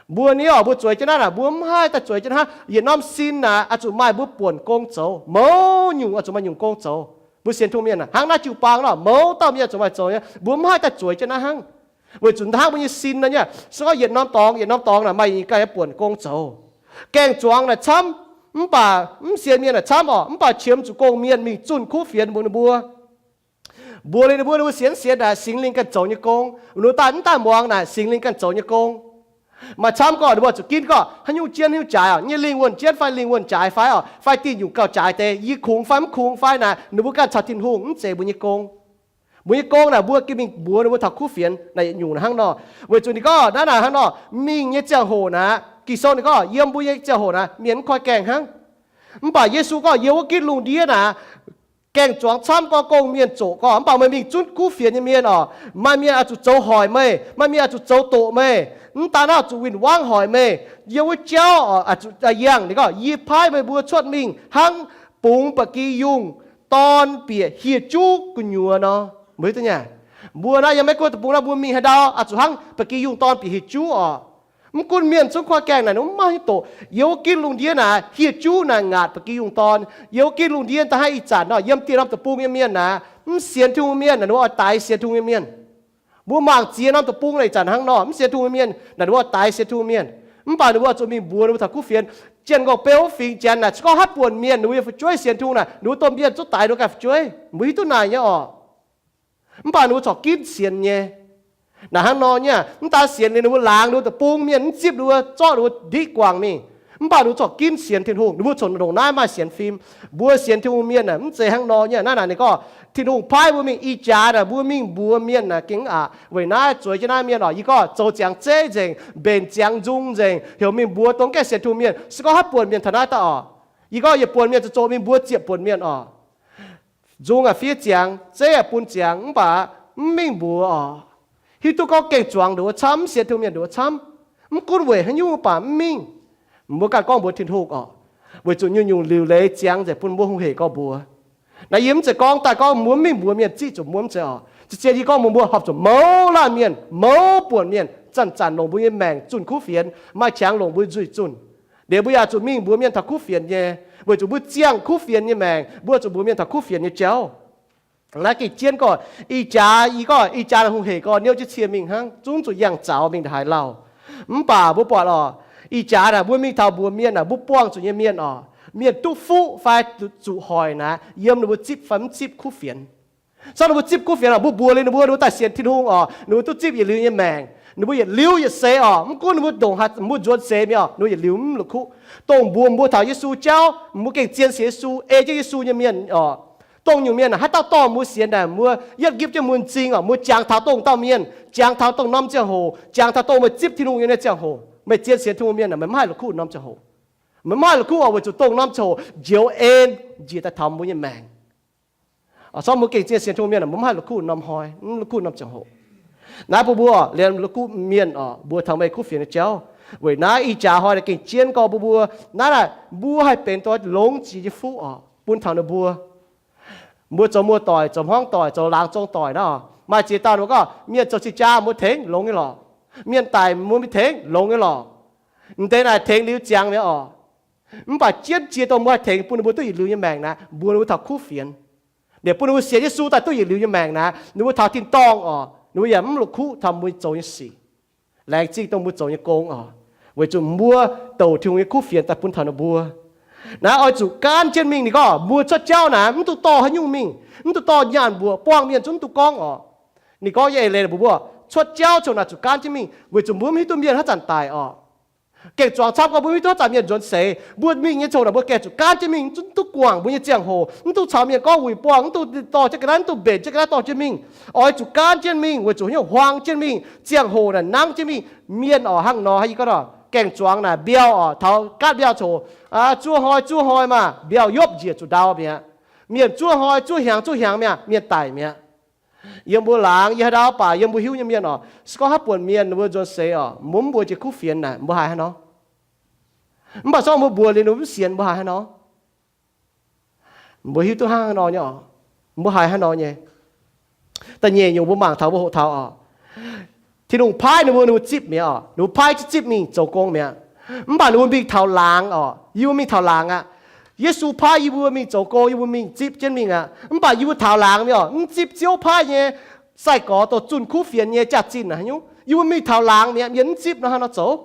Mbuo ni oc, mbuo zueiz jienv naaiv naaic, mbuo mv haih daaih zueiz jienv hnangv. Yietc norm sin naaic oix zuqc maaih mbuo buonc gong zoux, mouz nyungc oix zuqc maaih nyungc gong zoux. Mbuo sienx Tin-Hungh mienh hnangv naaiv jiu-baang nor, mouz dauh mienh oix zuqc maaih zoux nyei, mbuo mv haih daaih zueiz jienv naaiv hnangv. Weic zuqc hnangv mbuo nyei sin naaiv nyei, se gorngv yietc norm dorngx, yietc norm dorngx naaic maaih ganh nyei buonc gong zoux. Gaeng-zuangx naaic camv, mv baac mv sienx mienh naaic camv oc, mv baac qiemx zuqc gong-mienh mingh zunh kuv fienx mbuox ninh mbuo. Mbuox liuz ninh mbuo, ninh mbuo sienx, sienx naaic Singx Lingh ganh zoux nyei gong. Ninh mbuo daaih mv daaih muangx naaic Singx Lingh ganh zoux nyei gong. Maaih camv gorngv ninh mbuo zuqc ginv gorngv haaix nyungc jienv haaix nyungc jaaix oc, nyei lingh wuonh jienv fai lingh wuonh jaaix fai oc, fai dingh nyungc gauh jaaix deix, yie kungx fai mv kungx fai naaic, ninh mbuo ganh caux Tin-Hungh, mv zeiz mbuo nyei gong. Mbuo nyei gong naaic mbuo gengh mingh mbuox ninh mbuo taux kuv fienx naaic yietc nyungc hnangv nor. Weic zuqc ninh gorngv naaiv naaic hnangv nor, mingh nyei ziangh hoc naaic, Ging-Sou ninh gorngv yiem mbuo nyei ziangh hoc naaic mienh mv koi gaengh hnangv. Mv baac Yesu gorngv yiem wuov gitv lungh ndiev naaic, gaeng-zuangx camv gorngv gong-mienh zoqc gorngv, mv baac meih mingh zunv kuv fienx nyei mienh oc, maaih mienh oix zuqc zoux hoic meih, maaih mienh oix zuqc zoux doqc meih. Mv daan naaiv oix zuqc win-wangv hoic meih. Yiem wuov jauv oix zuqc yangh. Ninh gorngv, yie paaiv meih mbuo cuotv mingh hnangv bungx ba'gi yungh dorn bieqc hieh juv gu'nyuoz nor. Mbuo hiuv duqv nyei, mbuo naaiv yiem Meiv Guoqv deic-bung naaiv mbuo mingh haaix ndau oix zuqc hnangv ba'gi yungh dorn bieqc hieh juv oc. Mv gunv mienh zungv koi gaengh naaic, ninh mv maaih haaix nyungc doqc. Yiem wuov gitv lungh ndiev naaic hieh juv naaic ngaatc ba'gi yungh dorn. Yiem wuov gitv lungh ndiev daaih hnangv ih zanc nor, yiem dieh norm deic-bung nyei mienh naaic, mv sienx Tin-Hungh mienh naaic, ninh mbuo oix daix sienx Tin-Hungh nyei mienh. Mbuo mangc ziex norm deic-bung naaic ih zanc hnangv nor, mv sienx Tin-Hungh mienh naaic, ninh mbuo oix daix sienx Tin-Hungh mienh. Mv baac ninh mbuo oix zuqc mingh mbuox ninh mbuo taux kuv fienx. Janx-nqorngv beu wuov fingx Janx naaic, se gorngv haaix buonc mienh ninh mbuo yiem fu'jueiv sienx Tin-Hungh naaic, ninh mbuo domh mienh zungv daix ninh mbuo ganh fu'jueiv. Mbuo hiuv duqv naaic nyei oc. Mv baac ninh mbuo corc ginv sienx nyei. Naaic hnangv nor nyei, mv daan sienx liuz ninh mbuo laangz ninh mbuo deic-bung, mienh mv zipv ninh mbuo, zorqv ninh mbuo ndiqv guangc mingh. Mv baac ninh mbuo corc ginv sienx Tin-Hungh, ninh mbuo corc ndongc naaiv maaih sienx fim. Mbuo sienx Tin-Hungh mienh naaic mv zeiz hnangv nor nyei. Naaiv naaic ninh gorngv, Tin-Hungh paaiv mbuo mingh ih jaax naaic, mbuo mingh mbuox mienh naaic gengh aqc. Weic naaiv zueiz jienv naaiv mienh oc, yie gorngv zoux ziangx zeiv nzengc, mbenc ziangx nzung nzengc, heuc mingh mbuox dongh gaengh sienx Tin-Hungh mienh. Se gorngv haaix buonc mienh taux naaiv daaih oc, yie gorngv yietc buonc mienh zoqc zoqc mingh mbuox ziepc buonc mienh oc. Nzung aac fiev ziangx, zeiv aac bun ziangx, mv baac mv mingh mbuox oc. Hiuv duqv gorngv gaeng-zuangx nduov camv, mv sienx Tin-Hungh mienh nduov camv. Mv gunv weic haaix nyungc mv baac mv mingh. Mbuo ganh gorngv mbuox Tin-Hungh oc, weic zuqc nyungc-nyungc liuc leiz ziangx nzengc bun mbuo hungh hec gorx mbuox. Naaiv yie mv zeiz gorngv daaih gorngv mbuo mv mingh mbuox mienh ziqv zuqc mbuo, mv zeiz oc. Zien-zien yie gorngv mbuox mbuo horpc zuqc mouz laanh mienh, mouz buonc mienh zanc-zanc longc mbuo nyei maengc zunh kuv fienx, maaih qangx longc mbuo nzuih zunh. Liuz mbuo yaac zuqc mingh mbuox mienh taux kuv fienx nyei, weic zuqc mbuo ziangh kuv fienx nyei maengc, mbuo zuqc mbuox mienh taux kuv fienx nyei jauv. Naaiv gengh jienv gorqv, ih jaax, yie gorngv ih jaax naaic hungh hec gorx niouv jienv cie mingh hnangv, zungv zuqc yangh zaux mingh ndongc haaix lauh. Mv baac mbuo buatc oc, ih jaax naaic mbuo mingh taux mbuox mienh naaic, mbuo buangh zuqc nyei mienh oc, mienh duqv fuqv fai zuqc hoic naaic, yiem ninh mbuo zipv fai mv zipv kuv fienx. Zorqv ninh mbuo zipv kuv fienx oc, mbuo mbuox liuz ninh mbuo, ninh mbuo daaih sienx Tin-Hungh oc, ninh mbuo duqv zipv yietc liuz nyei maengc, ninh mbuo yietc liuz yietc seix oc, mv gunv ninh mbuo ndongc haaix, mbuo nzuonx seix mingh oc, ninh mbuo yietc liuz mv la'kuqv. Dongh mbuox mbuo taux Yesu jauv, mbuo gengh zien sienx Yesu, ei jienv Yesu nyei mienh oc. Dongh nyungc mienh haaix dauh dorh mbuo sienx naaic, mbuo yietv nqipv jienv mbuo m'zing oc, mbuo jangx taux dongh dauh mienh, jangx taux dongh norm ziangh hoc, jangx taux dongh meih zipv Tin-Hungh nyei ziangh hoc. Meih zien sienx Tin-Hungh mienh naaic, meih mv haih la'kuqv norm ziangh hoc. Meih mv haih la'kuqv oc, weic zuqc dongh norm ziangh hoc njoux en njiec daaih taux mbuo nyei maengc. Oc, corc mbuo gengh zien sienx Tin-Hungh mienh, mbuo mv haih la'kuqv norm hnoi, mv la'kuqv norm ziangh hoc. Naaiv bun mbuo liemh la'kuqv mienh oc, mbuo taux meih kuv fienx nyei jauv. Weic naaiv ih jaax hnoi naaic gengh jienv gorx bun mbuo, naaiv naaic mbuo haih benx dongh longx jiex nyei fuqv oc bun taux ninh mbuo. Mbuo zoux muoz-doic, zoux hmuangv-doic, zoux laangz zong doic naaiv oc, maaih ziex dauh ninh mbuo gorngv mienh zoux cing-jaa mbuo tengx longx nyei lorqc. Mienh daic mbuo mingh tengx longx nyei lorqc. M'deix naaic tengx liuz ziangx mi'aqv oc. Mv baac jienv jiex dongh mbuo haih tengx bun ninh mbuo duqv yietc liuz nyei maengc naaiv, mbuox ninh mbuo taux kuv fienx. Liuz bun ninh mbuo sienx Yesu daaih duqv yietc liuz nyei maengc naaiv, ninh mbuo taux tin-dorngh oc, ninh mbuo yaac mv la'kuqv taux mbuo zoux nyei sic. Laengz zingh dongh mbuo zoux nyei gong oc, weic zuqc mbuo douc Tin-Hungh nyei kuv fienx daaih bun taux ninh mbuo. Naaiv oix zuqc gaanv jienv mingh. Ninh gorngv mbuo cuotv jauv naaiv mv duqv dorh haaix nyungc mingh, mv duqv dorh nyaanh mbuoqc buangh mienh zungv mv duqv gorngv oc. Ninh gorngv, yie eix leiz mbuox mbuo, cuotv jauv coux naaic zuqc gaanv jienv mingh, weic zuqc mbuo mv hiuv duqv mienh haaix zanc daic oc. Gengh zuangx camv gorngv mbuo mv hiuv duqv haaix zanc mienh nzuonx seix. Mbuo mingh nyei coux naaic mbuo gengh zuqc gaanv jienv mingh, zungv duqv guangc mbuo nyei ziangh hoc, mv duqv caux mienh gorngv wuic buangh, mv duqv dorh jienv ga'naaiv, mv duqv mbenc jienv ga'naaiv dorh jienv mingh. Oix zuqc gaanv jienv mingh weic zuqc hnyouv huang jienv mingh, ziangh hoc naaic nangv jienv mingh. Mienh oc, hnangv nor, yie gorngv nor, gaengh zuangx naaic mbiauh oc, taux gaatv mbiauh coux, zuov hnoi zuov hnoi maah, mbiauh yopv njiec zuqc ndau mi'aqv. Mienh zuov hnoi zuov hnyangx zuov hnyangx mi'aqv, mienh daic mi'aqv. Yiem mbuo laangz yie haaix ndau baac yiem mbuo hiuv nyei mienh oc, se gorngv haaix buonc mienh ninh mbuo nzuonx seix oc, mbuo mv mbuox jiex kuv fienx naaic, mbuo haiz haaix nor? Mv baac se gorngv mbuo mbuox liuz ninh mbuo mv sienx, mbuo haiz haaix nor? Mbuo hiuv duqv hnangv haaix nor nyei oc. Mbuo haiz haaix nor nyei? Da'nyeic nyungc mbuo mangc taux mbuo hoqc taux oc, Tin-Hungh paaiv ninh mbuo, ninh mbuo zipv mi'aqv oc. Ninh mbuo paaiv zipv zipv mingh zoux gong mi'aqv. Mv baac ninh mbuo mingh taux laangz oc, yie mbuo mingh taux laangz aqv. Yesu paaiv yie mbuo mingh zoux gong, yie mbuo mingh zipv jienv mingh aqv. Mv baac yie mbuo taux laangz mi'aqv oc, mv zipv Ziouv paaiv nyei sai-gorx dongh zunh kuv fienx nyei jaax-zinh haaix nyungc. Yie mbuo mingh taux laangz mi'aqv, mienh mv zipv nor haaix nor zoux?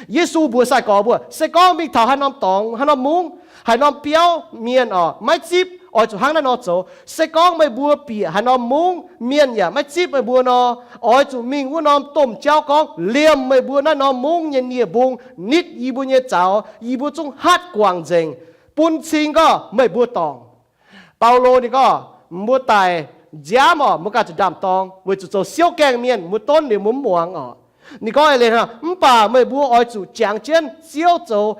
Yesu mbuox sai-gorx mbuo, se gorngv mingh taux haaix norm dorngx, haaix norm mungv, haaix norm biauv, mienh oc, maiv zipv, oix zuqc hnangv naaiv nor zoux. Se gorngv meih mbuo bieqc haaix norm mungv, mienh yaac maiv zipv meih mbuo nor, oix zuqc mingh wuov norm domh jauv gorngv, liemh meih mbuo naaiv norm mungv nyei nie-mbung, nitv yie mbuo nyei zaux, yie mbuo zungv hatv guangc nzengc, bun cing gorngv meih mbuo dorngc. Baulo ninh gorngv, mbuo daic nziaamv oc, mbuo ganh zuqc ndaam-dorng, weic zuqc zoux siouv gaengh mienh, mbuo donv liuz mbuo mv muangx oc. Ninh gorngv eix leiz hnangv, mv baac meih mbuo oix zuqc jangx jienv Ziouv zoux,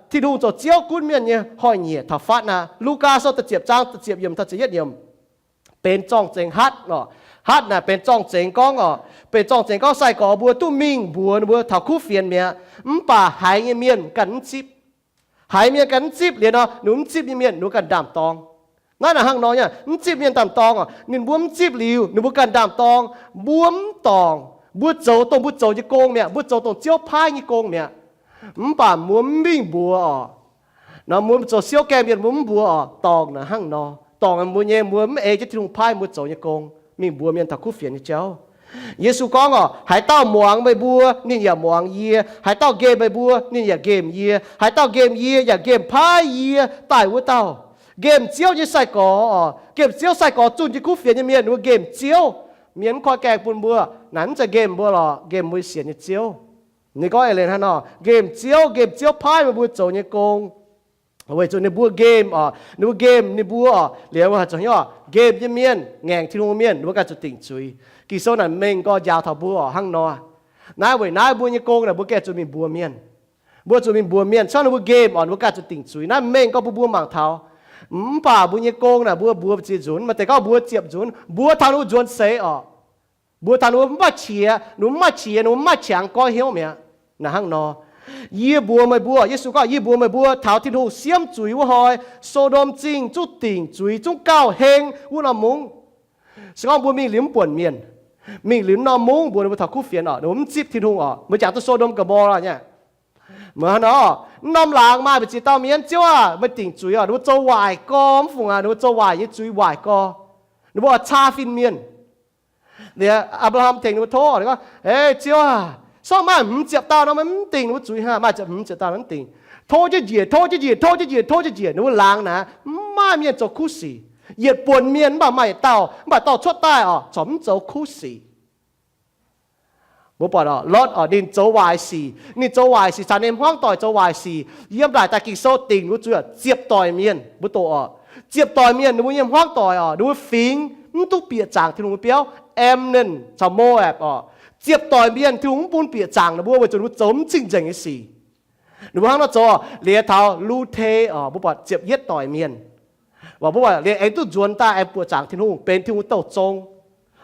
Tin-Hungh zoux Ziouv gunv mienh nyei hnoi-nyieqc taux fatv naaic. Lugaa sou da'ziepc zaang da'ziepc yiemc taux ziepc yietv yiemc. Benx zorng-zengx hatv oc. Hatv naaic benx zorng-zengx gorngv oc. Benx zorng-zengx gorngv sai-gorx mbuo duqv mingh mbuox ninh mbuo taux kuv fienx mi'aqv. Mv baac haiz nyei mienh ganh mv zipv. Haiz mienh ganh mv zipv liuz nor, ninh mbuo mv zipv nyei mienh ninh mbuo ganh ndaam-dorng. Naaiv naaic hnangv nor nyei, mv zipv mienh ndaam-dorng oc. Ninh mbuo mv zipv liuz, ninh mbuo ganh ndaam-dorng. Mbuo mv dorngc. Mbuo zoux dongh mbuo zoux nyei gong mi'aqv. Mbuo zoux dongh Ziouv paaiv nyei gong mi'aqv. Mv baac mbuo mv mingh mbuox oc. Nor mbuo zoux siouv gaengh mienh mbuo mv mbuox oc. Dorngc naaic hnangv nor. Dorngc mbuo nyei, mbuo mv ei jienv Tin-Hungh paaiv mbuo zoux nyei gong mingh mbuox mienh taux kuv fienx nyei jauv. Yesu gorngv oc, haaix dauh muangx meih mbuo, ninh yaac muangx yie. Haaix dauh nqemh meih mbuo, ninh yaac nqemh yie. Haaix dauh nqemh yie yaac nqemh paaiv yie daaih wuov dauh. Nqemh Ziouv nyei sai-gorx oc, nqemh Ziouv sai-gorx zunh jienv kuv fienx nyei mienh, ninh mbuo nqemh Ziouv. Mienh mv koi gaengh bun mbuo, naaic mv zeiz nqemh mbuo lorqc, nqemh mbuo sienx nyei Ziouv. Ninh gorngv eix leiz hnangv nor, nqemh Ziouv, nqemh Ziouv paaiv meih mbuo zoux nyei gong. Weic zuqc ninh mbuo nqemh oc, ninh mbuo nqemh ninh mbuo oc, liuz mbuo haaix zanc hnyouv oc, nqemh nyei mienh, ngaengc Tin-Hungh mienh, ninh mbuo ganh zuqc dingc zuiz. Ging-Sou naaic mengh gorx njaaux taux mbuo oc hnangv nor. Naaiv weic naaiv mbuo nyei gong naaic mbuo gengh zuqc mingh mbuox mienh. Mbuo zuqc mingh mbuox mienh, se gorngv ninh mbuo nqemh oc, ninh mbuo ganh zuqc dingc zuiz. Naaiv mengh gorx bun mbuo mangc taux. Mv baac mbuo nyei gong naaic mbuo mbuox ziex nzunc, maaih deix gorngv mbuo ziepc nzunc, mbuox taux ninh mbuo nzuonx seix oc. Mbuox taux ninh mbuo mv maaih qiex, ninh mbuo mv maaih qiex, ninh mbuo mv maaih qangx goiv hnyouv mi'aqv. Naaic hnangv nor, yie mbuox meih mbuo, Yesu gorngv, yie mbuox meih mbuo, taux Tin-Hungh siemv zuiz wuov hnoi, So^ndom Zingh zungv dingc zuiz, zungv gauh heng wuov norm mungv. Se gorngv mbuo mingh liuz mv buonc mienh, mingh liuz norm mungv mbuox ninh mbuo taux kuv fienx oc, ninh mbuo mv zipv Tin-Hungh oc. Mbuo jangx duqv So^ndom Gomorrah nyei. Meih hnangv nor, norm laangz maaih mbu'ziex dauh mienh, Ziouv aah, meih dingc zuiz oc, ninh mbuo zoux waaic gorx, mv fungc aac, ninh mbuo zoux waaic nyei zuiz waaic gorx. Ninh mbuo oix caa fin-mienh. Liuz Apc^laa^ham tengx ninh mbuo tov, ninh gorngv, Eix, Ziouv aah, se gorngv maaih hmz ziepc dauh nor, meih mv dingc ninh mbuo zuiz hnangv. Maaih ziepc hmz ziepc dauh nor mv dingc. Tov jienv njiec, tov jienv njiec, tov jienv njiec, tov jienv njiec, ninh mbuo laangz naaic mv maaih mienh zoux kuv sic. Yietc buonc mienh mv baac maaih yietc dauh, mv baac dorh cuotv daaih oc, corc mv zoux kuv sic. Mbuo buatc oc, Lotv oc, ninh zoux waaic sic. Ninh zoux waaic sic caux ninh hmuangv doic zoux waaic sic. Yiem naaic daaih Ging-Sou dingc ninh mbuo zuiz oc, ziepc doic mienh. Mbuo doqc oc, ziepc doic mienh ninh mbuo nyei hmuangv doic oc, ninh mbuo fingx mv duqv bieqc zaangc Tin-Hungh nyei biauv, Ammon caux Moab oc. Ziepc doic mienh Tin-Hungh mv bun bieqc zaangc ninh mbuo weic zuqc ninh mbuo zoux mv cing-nzengc nyei sic. Ninh mbuo hnangv nor zoux. Liuz taux Lu^te oc, mbuo buatc ziepc yietv doic mienh. Mbuo buatc liuz aengx duqv nzuonx daaih aengx buoqc zaangc Tin-Hungh, benx Tin-Hungh nyei douh zong,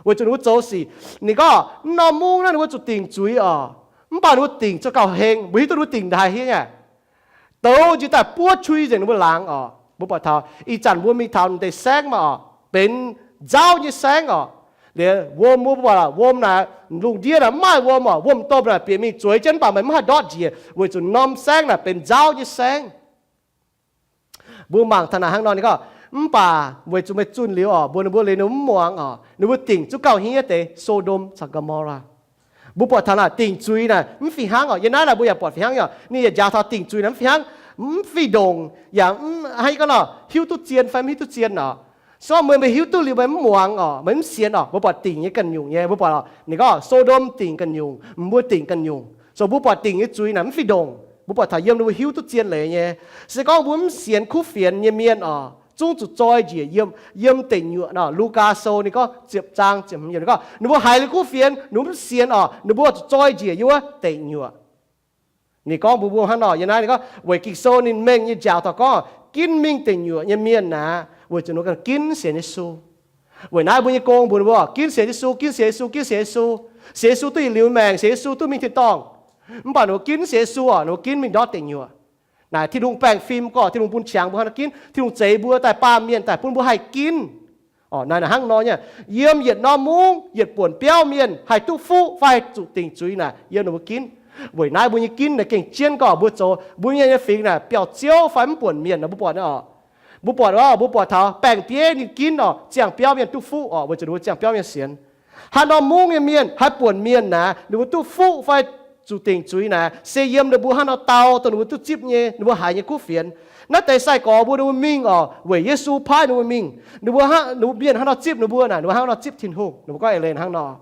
weic zuqc ninh mbuo zoux sic. Ninh gorngv, mv norm mungv naaiv ninh mbuo zuqc dingc zuiz oc. Mv baac ninh mbuo dingc zungv gauh heng. Mbuo hiuv duqv ninh mbuo dingc ndaaih hiev nyei. Douz njiec daaih buov qui nzengc ninh mbuo laangz oc. Mbuo buatc taux ih zanc mbuo mingh taux naaiv deix saengv maah oc, benx nzauv nyei saengv oc. Deix wuom mbuo buatc, wuom naaic, lungh ndiev naaic mv maaih wuom oc. Wuom-domh naaic bieqc mingh zueiz jienv, mv baac meih mv haih ndortv njiec, weic zuqc norm saengv naaic benx nzauv nyei saengv. Mbuo mangc taux naaic hnangv nor, ninh gorngv, mv baac weic zuqc meih zunh liuz oc, mbuox ninh mbuo liuz ninh mv muangx oc, ninh mbuo dingc zuqc gauh hniev deix So^ndom caux Go^mo^laa. Mbuo buatc taux naaic dingc zuiz naaic mv fih hnangv oc. Yiem naaiv naaic mbuo yaac buatc fih hnangv oc. Ninh yaac njaaux taux dingc zuiz naaic mv fih hnangv, mv fih ndongc, yaac mv haaix gorngv nor hiuv duqv zien fai mv hiuv duqv zien oc. Se gorngv meih, meih hiuv duqv liuz meih mv muangx oc, meih mv sienx oc, mbuo buatc dingc nyei ganh nyungc nyei. Mbuo buatc oc, ninh gorngv So^ndom dingc ganh nyungc, mbuo dingc ganh nyungc. So mbuo buatc dingc nyei zuiz naaic mv fih ndongc. Mbuo buatc taux yiem ninh mbuo hiuv duqv zien leiz nyei. Se gorngv mbuo mv sienx kuv fienx nyei mienh oc, zungv zuqc zoi njiec yiem, yiem deic nyuoqc nor. Lugaa Sou ninh gorngv ziepc zaang ziepc hmz yiemc ninh gorngv, ninh mbuo haiz liuz kuv fienx, ninh mbuo mv sienx oc, ninh mbuo zuqc zoi njiec yiem wuov deic nyuoqc. Ninh gorngv mbuox mbuo hnangv nor, yiem naaiv ninh gorngv weic Ging-Sou ninh mengh nyei njaaux taux gorngv ginv mingh deic nyuoqc nyei mienh naaic, weic zuqc ninh mbuo ganh ginv sienx Yesu. Weic naaiv mbuo nyei gong mbuox ninh mbuo ginv sienx Yesu, ginv sienx Yesu, ginv sienx Yesu. Sienx Yesu duqv yietc liuz maengc, sienx Yesu duqv mingh tin-dorngh. Mv baac ninh mbuo ginv sienx Yesu oc, ninh mbuo ginv mingh ndortv deic nyuoqc. Naaic Tin-Hungh baengh fim gorngv, Tin-Hungh bun qangx mbuo hnangv nor ginv. Tin-Hungh zeix mbuo daaih baamh mienh daaih bun mbuo haih ginv. Orqc, naaiv hnangv nor nyei. Yiem yietc norm mungv, yietc buonc biauv mienh haih duqv fuqv fai haih zuqc dingc zuiz naaic yiem ninh mbuo ginv. Weic naaiv mbuo nyei ginv naaic gengh jienv gorngv mbuo zoux, mbuo mienh nyei fingx naaic biauv-ziouv fai mv buonc mienh nor. Mbuo buatc oc, mbuo buatc oc, mbuo buatc taux baeng-bieiv ninh ginv oc, ziangh biauv mienh duqv fuqv oc, weic zuqc ninh mbuo ziangh biauv mienh sienx. Haaix norm mungv nyei mienh, haaix buonc mienh naaic, ninh mbuo duqv fuqv fai zuqc dingc zuiz naaic se yiem ninh mbuo hnangv nor dau dongh ninh mbuo duqv zipv nyei, ninh mbuo haiz nyei kuv fienx. Naaiv deix sai-gorx mbuo ninh mbuo mingh oc, weic Yesu paaiv ninh mbuo mingh. Ninh mbuo, ninh mbuo mienh hnangv nor zipv ninh mbuo naaic, ninh mbuo hnangv nor zipv Tin-Hungh. Ninh mbuo gorngv eix leiz hnangv nor,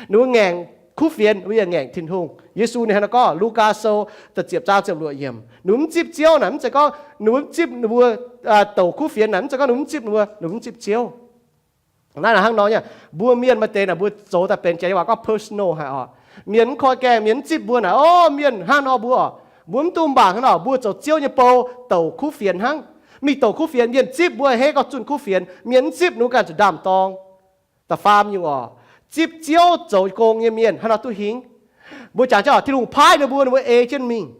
ninh mbuo ngaengc kuv fienx, ninh mbuo yaac ngaengc Tin-Hungh. Yesu ninh hnangv nor gorngv, Lugaa Sou da'ziepc zaang ziepc luoqc yiemc, ninh mbuo mv zipv Ziouv naaic, mv zeiz gorngv ninh mbuo mv zipv ninh mbuo douc kuv fienx naaic, mv zeiz gorngv ninh mbuo mv zipv ninh mbuo, ninh mbuo mv zipv Ziouv. Naaiv hnangv nor nyei, mbuo mienh maaih deix naaic mbuo zoux daaih benx jiex nyei waac gorngv personal haic oc. Mienh mv koi gaengh, mienh mv zipv mbuo naaic, o, mienh hnangv nor mbuo oc, mbuo mv dungx mangc hnangv nor, mbuo zoux Ziouv nyei bou douc kuv fienx hnangv. Mingh douc kuv fienx, mienh zipv mbuo a'hneiv gorngv zunh kuv fienx, mienh mv zipv ninh mbuo ganh zuqc ndaam-dorng. Da'faam nyungc oc, zipv Ziouv zoux gong nyei mienh hnangv nor duqv hingh. Mbuo jangx jienv oc, Tin-Hungh paaiv ninh mbuo, ninh mbuo ei jienv mingh.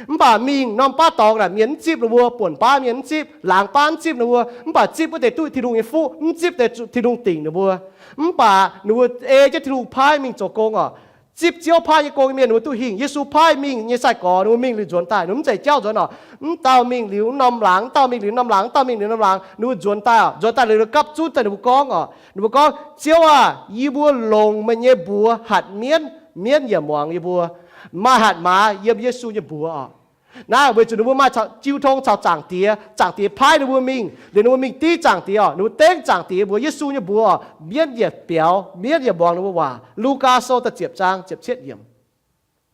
Mv baac mingh norm baav dorngx naaic mienh mv zipv ninh mbuo, buonc baav mienh mv zipv, laangz baav mv zipv ninh mbuo, mv baac zipv wuov deix duqv Tin-Hungh nyei fuqv, mv zipv deix zuqc Tin-Hungh dingc ninh mbuo. Mv baac ninh mbuo ei jienv Tin-Hungh paaiv mingh zoux gong oc. Zipv Ziouv paaiv nyei gong nyei mienh ninh mbuo duqv hingh. Yesu paaiv mingh nyei sai-gorx ninh mbuo mingh liuz nzuonx daaih, ninh mbuo mv zeiz jauv nzuonx oc. Mv dauh mingh liuz norm laangz, mv dauh mingh liuz norm laangz, mv dauh mingh liuz norm laangz, ninh mbuo nzuonx daaih oc. Nzuonx daaih liuz ninh gapv zunv daaih ninh mbuo gorngv oc, ninh mbuo gorngv, Ziouv aah! Yie mbuo longc meih nyei mbuox hatc mienv, mienv yaac muangx yie mbuo. Maaih hatc maaz yiem Yesu nyei mbuox oc. Naaiv weic zuqc ninh mbuo maaih jiu tong caux Zaangc Diex, Zaangc Diex paaiv ninh mbuo mingh, liuz ninh mbuo mingh div Zaangc Diex oc. Ninh mbuo dengv Zaangc Diex mbuox Yesu nyei mbuox oc, mienv yaac biaux, mienv yaac muangx ninh mbuo waac. Lugaa Sou da'ziepc zaang ziepc cietv yiemc.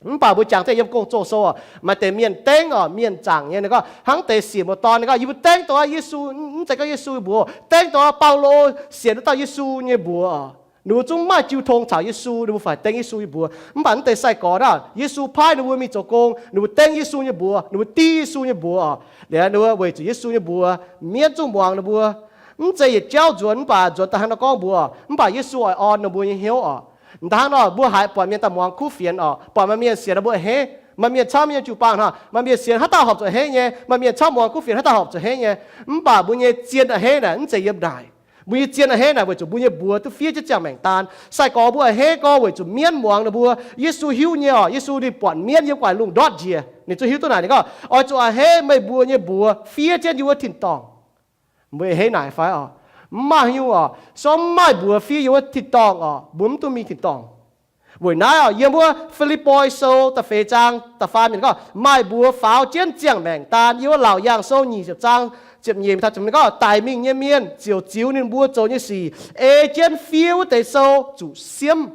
Mv baac mbuo jangx daaih yiem Gong-Zoh sou oc, maaih deix mienh dengv oc, mienh zaangc nyei, ninh gorngv hnangv deix siec muoz-dorn, ninh gorngv, Yie mbuo dengv dongh Yesu, mv zeiz gorngv Yesu nyei mbuox, dengv dongh Baulo sienx wuov dauh Yesu nyei mbuox oc. Ninh mbuo zungv maaih jiu tong caux Yesu, ninh mbuo fai dengv Yesu nyei mbuox. Mv baac mv deix sai-gorx naaic, Yesu paaiv ninh mbuo mingh zoux gong, ninh mbuo dengv Yesu nyei mbuox, ninh mbuo div Yesu nyei mbuox oc. Liuz ninh mbuo weic zuqc Yesu nyei mbuox, mienv zungv muangx ninh mbuo. Mv zeiz yietc jauv nzuonx, mv baac nzuonx daaih hnangv nor gorngv mbuox, mv baac Yesu oix orn ninh mbuo nyei hnyouv oc. Hnangv nor mbuo haiz buatc mienh daaih muangx kuv fienx oc, buatc maaih mienh sienx ninh mbuo a'hneiv. Maaih mienh camv nyei jiu-baang hnangv, maaih mienh sienx haaix dauh horpc zuqc a'hneiv nyei, maaih mienh camv muangx kuv fienx haaix dauh horpc zuqc a'hneiv nyei. Mv baac mbuo nyei zien a'hneiv naaic mv zeiz yiem naaic. Mbuo nyei zien a'hneiv naaic weic zuqc mbuo nyei mbuox duqv fiev jienv ziangh maengc daan. Sai-gorx mbuo a'hneiv gorngv weic zuqc mienv muangx ninh mbuo. Yesu hiuv nyei oc, Yesu ninh buatc mienv yiem gu'nguaaic lungh ndortv njiec, ninh zungv hiuv duqv naaic, ninh gorngv, Oix zuqc a'hneiv meih mbuox nyei mbuox fiev jienv yiem wuov tin-dorngh. Mbuo a'hneiv naaic fai oc? Mv maaih nyungc oc. Se gorngv mv maaih mbuox fiev yiem wuov tin-dorngh oc, mbuo mv duqv mingh tin-dorngh. Weic naaiv oc, yiem wuov Fi^lipv^poi Sou da'feix zaang da'faam yiemc gorngv, Maaih mbuox faaux jienv ziangh maengc daan. Yiem wuov Laauc Yaangh Sou nyic ziepc zaang ziepc nyeic taux ziepc hmz gorngv, Daic mingh nyei mienh ziouc ziux ninh mbuo zoux nyei sic ei jienv fiev wuov deix sou zuqc siemv.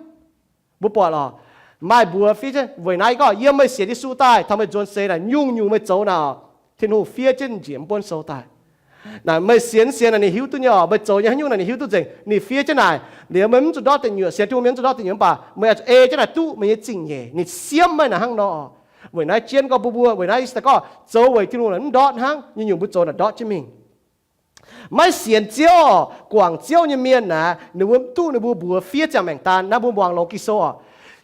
Mbuo buatc oc, maaih mbuox fiev jienv. Weic naaiv gorngv yiem meih sienx Yesu daaih taux meih nzuonx seix naaic, nyungc-nyungc meih zoux naaic oc, Tin-Hungh fiev jienv njiec mv buonv sou daaih. Naaic meih sienx, sienx naaic ninh hiuv duqv nyei oc. Meih zoux nyei haaix nyungc naaic ninh hiuv duqv nzengc. Ninh fiev jienv naaic, liuz meih mv zuqc ndortv deic nyuoqc, sienx Tin-Hungh mienh mv zuqc ndortv deic nyuoqc, mv baac meih oix zuqc ei jienv naaic duqv meih nyei zingh nyeic. Ninh siemv meih naaic hnangv nor. Weic naaiv jienv gorngv mbuo, mbuo weic naaiv Easter gorngv zoux weic Tin-Hungh naaic mv ndortv hnangv, nyungc-nyungc mbuo zoux naaic ndortv jienv mingh. Maiv sienx Ziouv oc, guangc Ziouv nyei mienh naaic, ninh mbuo mv duqv ninh mbuo mbuox fiev ziangh maengc daan. Naaiv mbuo muangx longx Ging-Sou oc.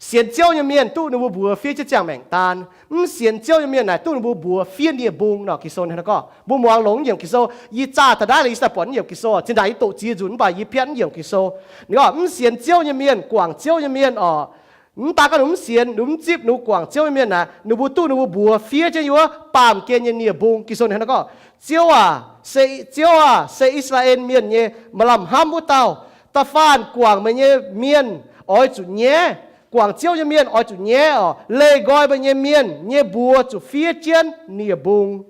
Sienx Ziouv nyei mienh duqv ninh mbuo mbuox fiev jienv ziangh maengc daan. Mv sienx Ziouv nyei mienh naaic duqv ninh mbuo mbuox fiev nie-mbung nor. Ging-Sou ninh gorngv, mbuo muangx longx yiem Ging-Sou. Yie zaah taux naaiv liuz, yie daaih buatc yiem Ging-Sou, zinh ndaangc yie doqc ziex nzunc mv baac yie piatv mv yiem Ging-Sou. Ninh gorngv mv sienx Ziouv nyei mienh, guangc Ziouv nyei mienh oc, mv daan gorngv ninh mv sienx, ninh mv zipv ninh mbuo guangc Ziouv nyei mienh naaic, ninh mbuo duqv ninh mbuo mbuox fiev jienv yiem wuov baamh gen nyei nie-mbung. Ging-Sou ninh gorngv, Ziouv aac, se, Ziouv aac, se I^saa^laa^en Mienh nyei maaih lamh hnamv wuov dauh. Da'faanh guangc meih nyei mienh oix zuqc nyaiv, guangc Ziouv nyei mienh oix zuqc nyaiv oc. Leih nqoi meih nyei mienh nyei mbuox zuqc fiev jienv nie-mbung,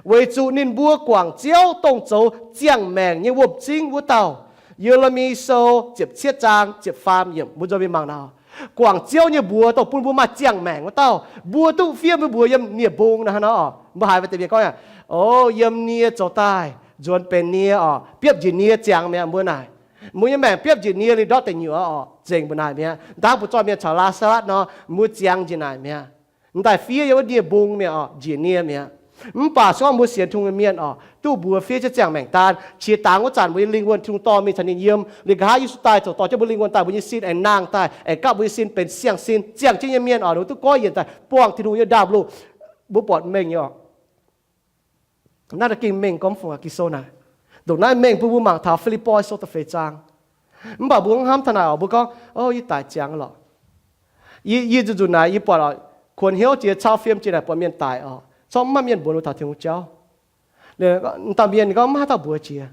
weic zuqc ninh mbuo guangc Ziouv, dongh zoux ziangh maengc nyei wuom-zingv wuov dauh. Ye^le^mi Sou ziepc cietv zaang ziepc faam yiemc, mbuo nzunc mingh mangc nor, guangc Ziouv nyei mbuox dongh bun mbuo maaih ziangh maengc wuov dauh, mbuo duqv fiev mbuo mbuox yiem nie-mbung naaiv hnangv nor. Mbuo haiz mbuo deix mienh gorngv, O, yiem nie zoux daaih nzuonx benx nie oc, biopv njiec nie ziangx mi'aqv. Mbuo naaic, mbuo nyei maengc biopv njiec nie liuz ndortv deic nyuoqc oc, nzengc mbuo naaic mi'aqv. Ndaangc mbuo zorqv mienh caux Laa^saa^latv nor, mbuo ziangx njiec naaic mi'aqv. M'daaih fiev yiem wuov nie-mbung mi'aqv oc, njiec nie mi'aqv. Mv baac se gorngv mbuo sienx Tin-Hungh nyei mienh oc, duqv mbuox fiev jienv ziangh maengc daan. Qiex dangx wuov zanc mbuo nyei lingh wuonh Tin-Hungh dorh mingh caux ninh yiem, liuz nqa'haav Yesu daaih ziouc dorh jienv mbuo lingh wuonh daaih, mbuo nyei sin aengx nangh daaih, aengx gapv mbuo nyei sin benx siang-sin, ziangh jienv nyei mienh oc, ninh duqv goiv yienc daaih buangh Tin-Hungh nyei ndaamv-luoqc. Mbuo buatc mengh nyei oc. Naaiv da'gengh mengh gormx fungc aqv. Ging-Sou naaic, ndongc naaiv mengh bun mbuo mangc taux Fi^lipv^poi Sou da'feix zaang. Mv baac mbuo mv hnamv taux naaic oc, mbuo gorngv, O, yie daic ziangx lorqc. Yie, yie nzunc-nzunc naaic yie buatc oc, kuonx hnyouv jiex cau fiem jiex naaic buatc mienh daic oc, corc mv maaih mienh mbuox ninh taux Tin-Hungh jauv. Dauh mienh ninh gorngv mv haaix dauh mbuox jiex.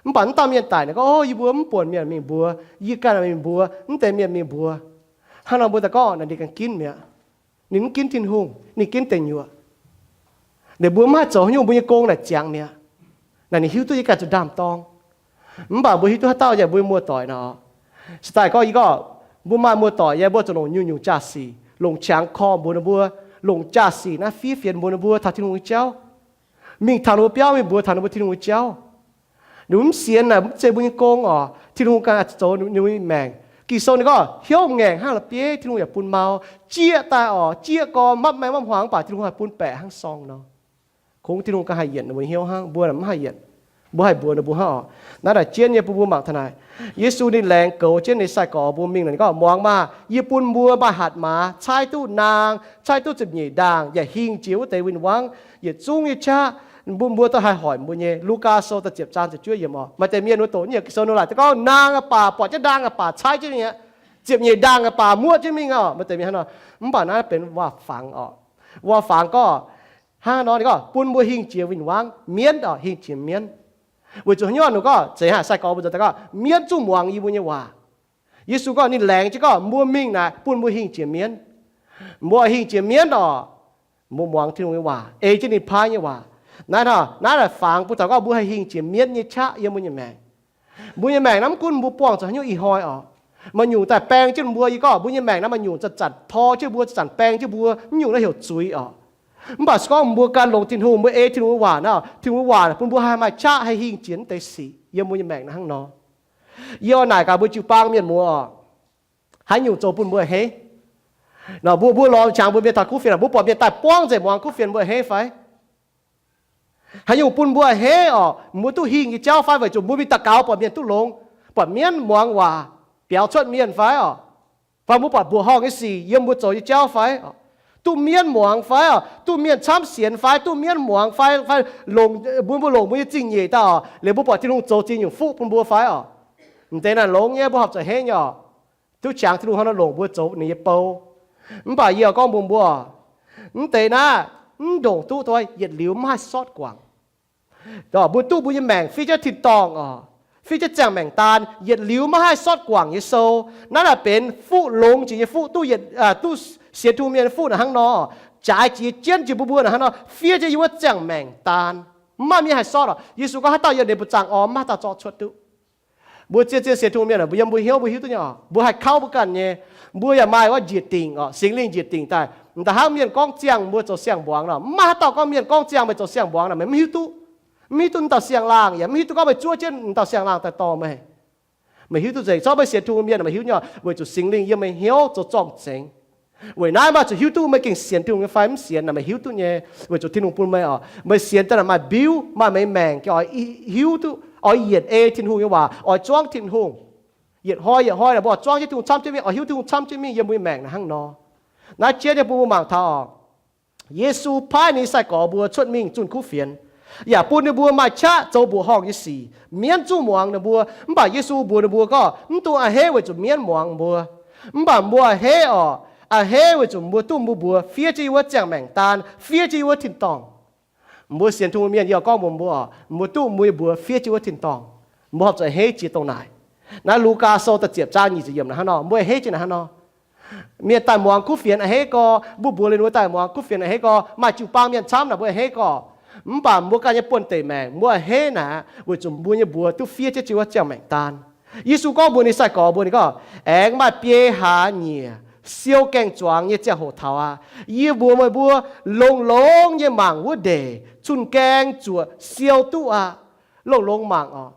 Mv baac mv dauh mienh daic naaic gorngv, O, yie mbuo mv buonc mienh mingh mbuox, yie ganh mingh mbuox, mv deix mienh mingh mbuox. Hnangv nor mbuo daaih gorngv naaic ninh ganh ginv mi'aqv. Ninh mv ginv Tin-Hungh, ninh ginv deic nyuoqc. Ninh mbuo mv haih zoux haaix nyungc, mbuo nyei gong naaic ziangx mi'aqv. Naaic ninh hiuv duqv yie ganh zuqc ndaam-dorng. Mv baac mbuo hiuv duqv haaix dauh yaac mbuo nyei muoz-doic nor. Se daaih gorngv yie gorngv, mbuo maaih muoz-doic yaac mbuo zuqc longc nyungc-nyungc jaa-sic, longc qangx korv mbuox ninh mbuo, longc jaa-sic naaiv fiev fienx mbuox ninh mbuo taux Tin-Hungh nyei jauv. Mingh taux ninh mbuo biauv mingh mbuox taux ninh mbuo Tin-Hungh nyei jauv. Ninh mv sienx naaic mv zeiz mbuo nyei gong oc. Tin-Hungh ganh zoux ninh mbuo nyei maengc. Ging-Sou ninh gorngv hnyouv ngaengc hnangv la'bieiv Tin-Hungh yaac bun mau. Jieqv daaih oc, jieqv gorn mapv maeng mapv hmuangx mv baac Tin-Hungh haih bun baeqc hnangv sorng nor. Kungx Tin-Hungh ganh haih yienc ninh mbuo hnyouv hnangv, mbuo mv haih yienc. Mbuo haih mbuox ninh mbuo hnangv oc. Naaiv naaic jienv nyei bun mbuo mangc taux naaic, Yesu ninh laengz goux jienv ninh sai-gorx mbuo mingh, ninh gorngv, Muangx maah! Yie bun mbuo maaih hatc maaz caaiv duqv naang, caaiv duqv ziepc nyeic ndaangh, yaac hingh jiex wuov deix win-wangv yietc zungv nyei qaqv, bun mbuo duqv haih hoic mbuo nyei. Lugaa Sou da'ziepc zaang ziepc juov yiemc oc. Maaih deix mienh mbuo doqc nyei Ging-Sou nor laaic daaih gorngv naang aqv baac, buatc jienv naang aqv baac caaiv jienv mingh aqv, ziepc nyeic ndaangh aqv baac muoqv jienv mingh oc. Maaih deix mienh hnangv nor. Mv baac naaiv benx waac-fangx oc. Waac-fangx gorngv hnangv nor, ninh gorngv bun mbuo hingh jiex win-wangv mienv oc, hingh jiex mienv. Weic zuqc haaix nyungc? Ninh gorngv zeiz hnangv sai-gorx mbuo nzuonx daaih gorngv mienv zungv muangx yie mbuo nyei waac. Yesu gorngv ninh laengz jienv gorngv mbuo mingh naaic bun mbuo hingh jiex mienv. Mbuo hingh jiex mienv oc, mbuo muangx Tin-Hungh nyei waac, ei jienv ninh paaiv nyei waac. Naaiv hnangv naaiv naaic fangx bun taux gorngv mbuo haih hingh jiex mienv nyei qaqv yiem mbuo nyei maengc. Mbuo nyei maengc naaiv mv gunv mbuo buangh zuqc haaix nyungc ih hnoi oc, maaih nyungc daaih baeng jienv mbuo. Yie gorngv mbuo nyei maengc naaiv maaih nyungc zanc-zanc tor jienv mbuo, zanc-zanc baeng jienv mbuo, mv nyungc naaiv heuc zuiz oc. Mv baac se gorngv mbuo gan longx Tin-Hungh, mbuo ei Tin-Hungh nyei waac naaiv, Tin-Hungh nyei waac bun mbuo haih maaih qaqv haih hingh jiex mv deix sic yiem mbuo nyei maengc naaiv hnangv nor. Yie oix naaic gaax mbuo jiu-baang mienh muoz oc, haaix nyungc zoux bun mbuo a'hneiv? Nor mbuo, mbuo lorz qangx mbuo mienh taux kuv fienx, mbuo buatc mienh daaih buangv nzengc muangx kuv fienx, mbuo a'hneiv fai? Haaix nyungc bun mbuo a'hneiv oc? Mbuo duqv hingh nyei jauv fai? Weic zuqc mbuo mingh daux gaux buatc mienh duqv longx, buatc mienv muangx waac, biaux cuotv mienh fai oc? Fai mbuo buatc mbuoqc horngh nyei sic yiem mbuo zoux nyei jauv fai? Duqv mienv muangx fai oc? Duqv mienh camv sienx fai? Duqv mienv muangx fai? Fai longc, mbuo, mbuo longc mbuo nyei zingh nyeic daaih oc, liuz mbuo buatc Tin-Hungh zoux ziex nyungc fuqv bun mbuo fai oc? M'deix naaic longx nyei, mbuo horpc zuqc a'hneiv nyei oc. Duqv qangx Tin-Hungh hnangv nor longc mbuo zoux ninh nyei bou. Mv baac yie oix gorngv mbuox mbuo, mv deix naaiv, mv ndongc duqv doi yietc liuz maiv haih sortv guangc. Mbuo duqv mbuo nyei maengc fiev jienv tin-dorngh oc, fiev jienv ziangh maengc daan, yietc liuz maiv haih sortv guangc nyei sou. Naaiv naaic benx fuqv longx jiex nyei fuqv, duqv, duqv sienx Tin-Hungh mienh nyei fuqv naaic hnangv nor, jaaix jiex jienv jiex mbuo mbuo naaic hnangv nor, fiev jienv yiem wuov ziangh maengc daan, maiv maaih mienh haih sortv oc. Yesu gorngv haaix dauh yiem ninh mbuo zaangh orn maiv haaix dauh zorqv cuotv duqv. Mbuo zien-zien sienx Tin-Hungh mienh, mbuo yiem mbuo hnyouv mbuo hiuv duqv nyei oc. Mbuo haih kauv mbuo ganh nyei. Mbuo yaac maaih wuov njiec dingc oc, Singx Lingh njiec dingc daaih. M'daaih hnangv mienh gorngv ziangh mbuo zoux siang-mbuangz nor, maiv maaih haaix dauh gorngv mienh gorngv ziangh meih zoux siang-mbuangz nor, meih mv hiuv duqv. Mv hiuv duqv dauh siang-laangh, yaac mv hiuv duqv gorngv meih zuov jienv dauh siang-laangh daaih dorh meih. Meih hiuv duqv nzengc. Corc meih sienx Tin-Hungh mienh, meih hiuv nyei oc, weic zuqc Singx Lingh yiem meih hnyouv zoux zorng-zengx. Weic naaiv maaih zuqc hiuv duqv meih gengh sienx Tin-Hungh nyei fai mv sienx naaic, meih hiuv duqv nyei. Weic zuqc Tin-Hungh bun meih oc, meih sienx daaih naaic maaih mbiuv, maaih meih maengc gengh oix hiuv duqv, oix yienc ei Tin-Hungh nyei waac, oix zuangv Tin-Hungh. Yietc hnoi yietc hnoi naaic mbuo zuangv jienv Tin-Hungh camv jienv mingh, oix hiuv Duqv Tin-Hungh camv jienv mingh yiem mbuo nyei maengc naaic hnangv nor. Naaiv jien nyei bun mbuo mangc taux oc, Yesu paaiv ninh nyei sai-gorx mbuo cuotv mingh zunh kuv fienx, yaac bun ninh mbuo maaih qaqv zoux mbuoqc horngh nyei sic. Mienv zungv muangx ninh mbuo. Mv baac Yesu mbuox ninh mbuo gorngv, mv dungx a'hneiv weic zuqc mienv muangx mbuo. Mv baac mbuo a'hneiv oc, a'hneiv weic zuqc mbuo duqv mbuo fiev jienv yiem wuov ziangh maengc daan, fiev jienv yiem wuov tin-dorngh. Mbuo sienx Tin-Hungh mienh yie gorngv mbuox mbuo oc, mbuo duqv mbuo nyei mbuox fiev jienv wuov tin-dorngh. Mbuo horpc zuqc a'hneiv jiex dongh naaic. Naaiv Lugaa Sou da'ziepc zaang nyic ziepc yiemc naaic hnangv nor, mbuo a'hneiv jienv naaic hnangv nor. Mienh daaih muangx kuv fienx a'hneiv gorx, mbuo mbuox liuz ninh mbuo daaih muangx kuv fienx a'hneiv gorx, maaih jiu-baang mienh camv naaic mbuo a'hneiv gorx. Mv baac mbuo ganh nyei buonv-deic maengc mbuo a'hneiv naaic weic zuqc mbuo nyei mbuox duqv fiev jienv jiu wuov ziangh maengc daan. Yesu gorngv mbuox ninh sai-gorx mbuo, ninh gorngv, aengx maaih biei hlaax nyieqc siou gaeng-zuangx nyei ziangh hoc taux aqv. Yie mbuox meih mbuo, longx-longx nyei mangc wuov ndeic, cun-gaeng zuoqc siou duqv aqv. Longx-longx mangc oc.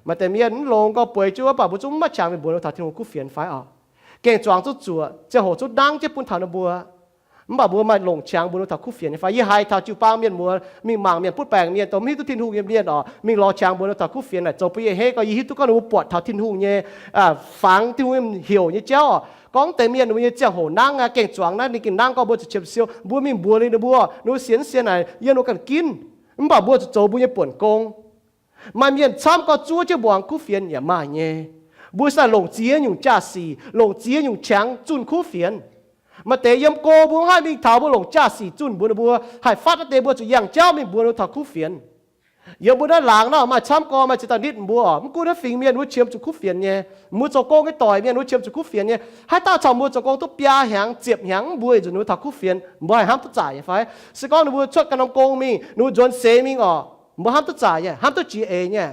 Maaih deix mienh mv longx gorx bueix jienv wuov, mv baac mbuo zungv maiv qangx mingh mbuox ninh taux Tin-Hungh kuv fienx fai oc. Gaeng-zuangx zungv zuoqc, ziangh hoc zungv nangv jienv bun taux ninh mbuo. Mv baac mbuo maaih longc qangx mbuox ninh taux kuv fienx nyei fai? Yie haiz taux jiu-baang mienh muoz mingh mangc mienh butv baengc mienh, dongh mv hiuv duqv Tin-Hungh nyei mienh oc, mingh lorz qangx mbuox ninh taux kuv fienx naaic zoux bun yie a'hneiv gorx. Yie hiuv duqv gorngv ninh mbuo buatc taux Tin-Hungh nyei, fangx Tin-Hungh heuc nyei jauv oc. Gorngv deix mienh ninh mbuo nyei ziangh hoc nangv aqv, gaeng-zuangx naaiv ninh gengh nangv gorngv mbuo zuqc qiemx siou. Mbuo mingh mbuox liuz ninh mbuo, ninh mbuo sienx sienx naaic yiem ninh mbuo ganh ginv. Mv baac mbuo zuqc zoux mbuo nyei buonc gong. Maaih mienh camv gorx zuov jienv muangx kuv fienx yaac maaih nyei. Mbuo se longc ziex nyungc jaa-sic, longc ziex nyungc qangx zunh kuv fienx. Maaih deix yiem go mbuo mv haih mingh taux, mbuo longc jaa-sic zunh mbuox ninh mbuo, haih fatv naaiv deix mbuo zuqc yangh jauv mingh mbuox ninh taux kuv fienx. Yiem mbuo naaiv laangz nor maaih camv gorx maaih ziex dauh nitv mbuo oc. Mv gunv naaiv fingx mienh mbuo qiemx zuqc kuv fienx nyei, mbuo zoux gong nyei doic mienh mbuo qiemx zuqc kuv fienx nyei. Haaix dauh caux mbuo zoux gong duqv biaa hnyangx ziepc hnyangx mv mbuox nzunc ninh mbuo taux kuv fienx, mbuo haih hnamv duqv zaic nyei fai? Se gorngv ninh mbuo cuotv ganh norm gong mingh, ninh mbuo nzuonx seix mingh oc, mbuo hnamv duqv zaic nyei, hnamv duqv jiex eix nyei.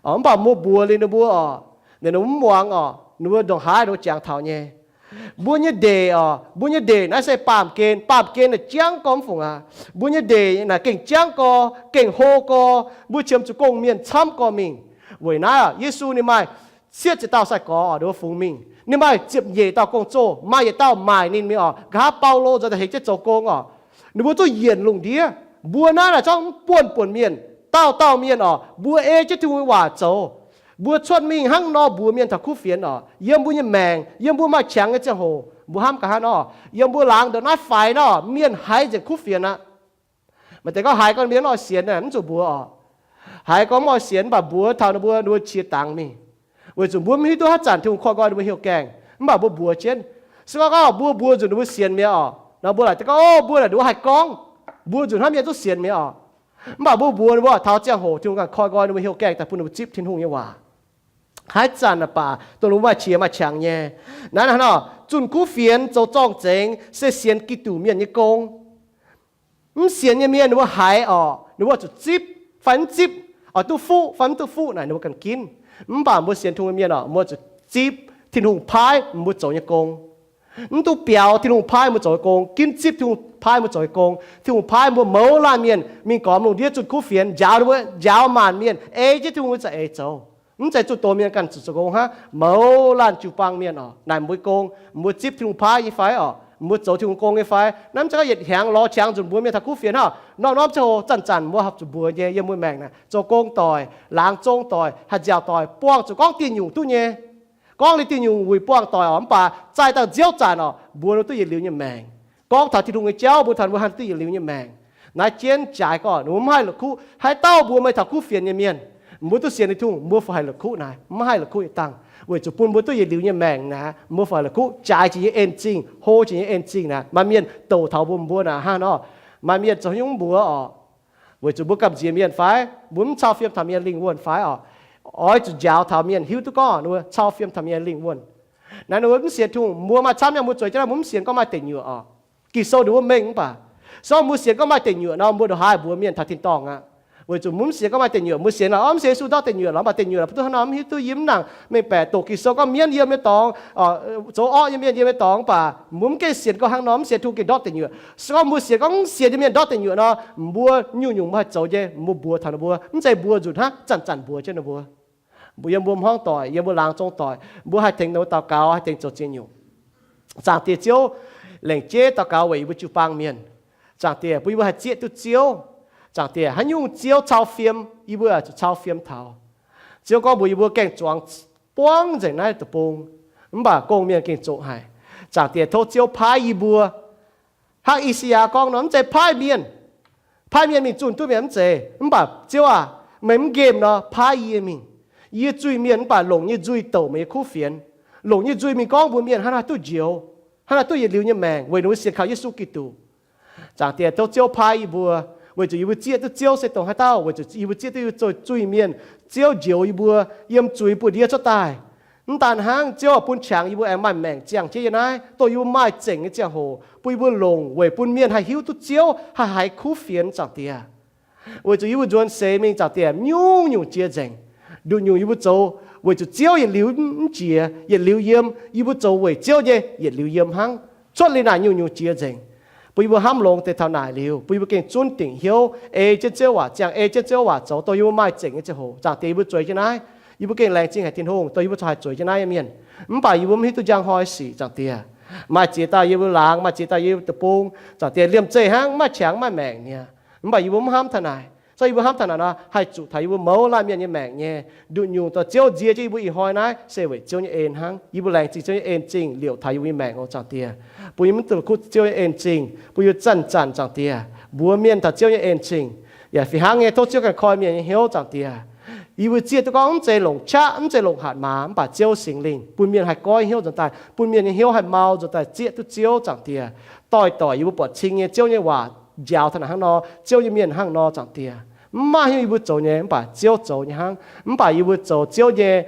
Mv baac mbuo mbuox liuz ninh mbuo oc, ninh mbuo mv muangx oc, ninh mbuo ndongc haaix ninh mbuo jangx taux nyei. Mbuo nyei ndeic oc, mbuo nyei ndeic naaiv se baamh gen. Baamh gen naaic jangv gorx mv fungc aqv. Mbuo nyei ndeic naaic gengh jangv gorx, gengh hlo gorx. Mbuo qiemx zuqc gong-mienh camv gorx mingh. Weic naaiv Yesu ninh maaih cietv ziepc dauh sai-gorx oc, ninh mbuo fungx mingh. Ninh maaih ziepc nyeic dauh gong-zoh, maaih yietc dauh maaic ninh mingh oc. Nqa'haav Baulo nzuonx daaih hengx jienv zoux gong oc. Ninh mbuo duqv yienc lungh ndiev. Mbuo naaiv naaic zorqv buonv-buonc mienh, dauh dauh mienh oc, mbuo ei jienv Tin-Hungh nyei waac zoux. Mbuo cuotv mingh hnangv nor mbuox mienh taux kuv fienx oc. Yiem mbuo nyei maengc, yiem mbuo maaih qangx nyei ziangh hoc, mbuo hnamv nqa'haav nor, yiem mbuo laangz ndongc naaiv faix nor, mienh haiz nzengc kuv fienx aqv. Maaih deix gorngv haiz gorngv mienh mv oix sienx naaic mv zuqc mbuox oc. Haiz gorngv mv oix sienx mv baac mbuox taux ninh mbuo, ninh mbuo qiex dangx mingh. Weic zuqc mbuo mv hiuv duqv haaix zanc Tin-Hungh koi nqoi ninh mbuo hnyouv gaengh, mv baac mbuo mbuox jienv. Se gorngv gorngv mbuo mbuox nzunc ninh mbuo sienx mi'aqv oc, nor mbuo laaic deix gorngv, o, mbuo naaic nduov haih gorngv, mbuox nzunc hnangv mienh duqv sienx mi'aqv oc. Mv baac mbuo mbuox ninh mbuo taux ziangh hoc Tin-Hungh ganh koi nqoi ninh mbuo hnyouv gaengh daaih bun ninh mbuo zipv Tin-Hungh nyei waac. Haaix zanc naaic baac dongh ninh mbuo maaih qiex maaih qangx nyei. Naaiv hnangv nor, zunh kuv fienx zoux zorng-zengx se sienx Giduc mienh nyei gong. Mv sienx nyei mienh ninh mbuo haiz oc, ninh mbuo zuqc zipv fai mv zipv, oix duqv fuqv fai mv duqv fuqv naaic ninh mbuo ganh ginv. Mv baac mbuo sienx Tin-Hungh nyei mienh oc, mbuo zuqc zipv Tin-Hungh paaiv mbuo zoux nyei gong. Mv duqv biaux Tin-Hungh paaiv mbuo zoux nyei gong, ginv zipv Tin-Hungh paaiv mbuo zoux nyei gong. Tin-Hungh paaiv mbuo mouz laanh mienh mingh gormx lungh ndiev zunh kuv fienx, njaaux ninh mbuo, njaaux maanc mienh ei jienv Tin-Hungh nyei za'eix zoux. Mv zeiz zunh doz mienh ganh zuqc zoux gong hnangv. Mouz laanh jiu-baang mienh oc, naaic mbuo gong, mbuo zipv Tin-Hungh paaiv nyei fai oc? Mbuo zoux Tin-Hungh gong nyei fai? Naaiv mv zeiz gorngv yietc hnyangx lorz qangx nzunc mbuox mienh taux kuv fienx hnangv. Norm-norm ziangh hoc zanc-zanc mbuo horpc zuqc mbuox nyei. Yiem mbuo maengc naaic zoux gong doic, laangz zong doic, haih nziaauc doic, buangh zuqc gorngv dieh nyungc duqv nyei. Gorngv liuz dieh nyungc wuic buangh doic oc, mv baac zaih dangh nziouv zanc oc, mbuox ninh duqv yietc liuz nyei maengc. Gorngv taux Tin-Hungh nyei jauv mbuo taux ninh mbuo haih duqv yietc liuz nyei maengc. Naaiv jienv jaaix gorngv ninh mbuo mv haih la'kuqv. Haaix dauh mbuox meih taux kuv fienx nyei mienh, mbuo duqv sienx Tin-Hungh, mbuo fih haih la'kuqv naaic? Mv haih la'kuqv yietc dangh, weic zuqc bun mbuo duqv yietc liuz nyei maengc naaic, mbuo fih haih la'kuqv jaaix jiex nyei en-zingh, hlo jiex nyei en-zingh naaic. Maaih mienh douc taux mbuo, mbuo naaic hnangv nor, maaih mienh zoux haaix nyungc mbuox oc, weic zuqc mbuo gamh nziex mienh fai? Mbuo mv cau fiem taux mienh lingh wuonh fai oc? Oix zuqc njaaux taux mienh hiuv duqv gorngv ninh mbuo cau fiem taux mienh lingh wuonh. Naaiv ninh mbuo mv sienx Tin-Hungh, mbuo maaih camv nyei, mbuo zueiz jienv naaiv mbuo mv sienx gorngv maaih deic nyuoqc oc. Ging-Sou ninh mbuo mengh mv baac, se gorngv mbuo sienx gorngv maaih deic nyuoqc nor, mbuo ndongc haaix mbuox mienh taux tin-dorngh aqv? Weic zuqc mbuo mv sienx gorngv maaih deic nyuoqc. Mbuo sienx lorqc, mv sienx Yesu ndortv deic nyuoqc lorqc, mv baac deic nyuoqc lorqc mv duqv hnangv nor, mv hiuv duqv yiem nangc mengh baeqc doqc Ging-Sou gorngv mienv yiem nyei dorngx, zoux orqv nyei mienh yiem nyei dorngx. Mv baac mbuo mv gengh sienx gorngv hnangv nor, mv sienx Tin-Hungh gengh ndortv deic nyuoqc. Se gorngv mbuo sienx gorngv mv sienx nyei mienh ndortv deic nyuoqc nor, mbuo nyungc-nyungc mbuo haih zoux nyei, mbuo mbuox taux ninh mbuo, mv zeiz mbuox nzunc hnangv zanc-zanc mbuox jienv ninh mbuo. Mbuo yiem mbuo hmuangv doic, yiem mbuo laangz zong doic, mbuo haih tengx ninh mbuo daux gaux, haih tengx zoux ziex nyungc. Zaangc Diex Ziouv, lengc jeiv daux gaux weic yie mbuo jiu-baang mienh. Zaangc Diex, bun yie mbuo haih zieqv duqv Ziouv. Zaangc Diex, haaix nyungc Ziouv cau fiem, yie mbuo zuqc cau fiem taux. Ziouv gorngv mbuox yie mbuo gaeng zuangx buangv nzengc naaiv deic-bung. Mv baac gong-mienh gengh zoqc haic. Zaangc Diex, tov Ziouv paaiv yie mbuo. Hnangv I^saa^yaa gorngv nor, mv zeiz paaiv mienh, paaiv mienh mingh zunh duqv mienh mv zeiz. Mv baac Ziouv aac, meih mv nqemh nor, paaiv yie mingh. Yie zuiz-mienh mv baac longc nyei nzuih douc meih nyei kuv fienx, longc nyei nzuih mingh gorngv mbuox mienh hnangv naaiv duqv njoux, hnangv naaiv duqv yietc liuz nyei maengc weic ninh mbuo sienx kaux Yesu Giduc. Zaangc Diex, tov Ziouv paaiv yie mbuo, weic zuqc yie mbuo zieqv duqv Ziouv se dongh haaix dauh, weic zuqc yie mbuo zieqv duqv yie mbuo zoux zuiz-mienh. Ziouv njoux yie mbuo yiem zuiz buoz ndiev cuotv daaih. Mv daan hnangv, Ziouv bun qangx yie mbuo aengx maaih maengc ziangh jienv yiem naaiv, dongh yie mbuo maaih zengc nyei ziangh hoc bun yie mbuo longc weic bun mienh haih hiuv duqv Ziouv, haih haiz kuv fienx, Zaangc Diex. Weic zuqc yie mbuo nzuonx seix mingh, Zaangc Diex, nyungc-nyungc jiex nzengc. Nduqc nyungc yie mbuo zoux weic zuqc Ziouv yietc liuz mv jiex, yietc liuz yiem. Yie mbuo zoux weic Ziouv nyei yietc liuz yiem hnangv. Cuotv liuz naaic nyungc-nyungc jiex nzengc, bun yie mbuo hnamv longx deix taux naaic liuz, bun yie mbuo gengh zunv dingc hnyouv ei jienv Ziouv waac, ziangh ei jienv Ziouv waac zoux, dongh yie mbuo maaih zengc nyei ziangh hoc. Zaangc Diex, yie mbuo zueiz jienv naaiv, yie mbuo gengh laengz zingh haic Tin-Hungh dongh yie mbuo corc haih zueiz jienv naaiv nyei mienh. Mv baac yie mbuo mv hiuv duqv njang hnoi sic, Zaangc Diex. Maaih ziex dauh yie mbuo laangz, maaih ziex dauh yie mbuo deic-bung, Zaangc Diex, liemh zeih hnangv, maaih qangx maaih maengc niaa. Mv baac yie mbuo mv hnamv taux naaic. Zorqv yie mbuo hnamv taux naaic nor, haih zuqc taux yie mbuo mouz laanh mienh nyei maengc nyei. Nduqc nyungc daaih Ziouv nziex jienv yie mbuo ih hnoi naaiv se weic Ziouv nyei en hnangv. Yie mbuo laengz zingh Ziouv nyei en zingh liouc taux yie mbuo nyei maengc oc, Zaangc Diex. Bun yie mbuo mv duqv la'kuqv Ziouv nyei en zingh, bun yie mbuo zanc-zanc, Zaangc Diex, mbuox mienh taux Ziouv nyei en zingh. Yaac fih hnangv nyei, tov Ziouv ganh koi mienh nyei hnyouv, Zaangc Diex. Yie mbuo zieqv duqv gorngv mv zeiz longc qaqv, mv zeiz longc hatc maaz, mv baac Ziouv Singx Lingh bun mienh haih goiv hnyouv nzuonx daaih, bun mienh nyei hnyouv haih mau nzuonx daaih zieqv duqv Ziouv, Zaangc Diex. Doix-doix yie mbuo buatc cing nyei Ziouv nyei waac njaaux taux naaic hnangv nor, Ziouv nyei mienh hnangv nor, Zaangc Diex. Mv maaih hnyouv yie mbuo zoux nyei, mv baac Ziouv zoux nyei hnangv. Mv baac yie mbuo zoux Ziouv nyei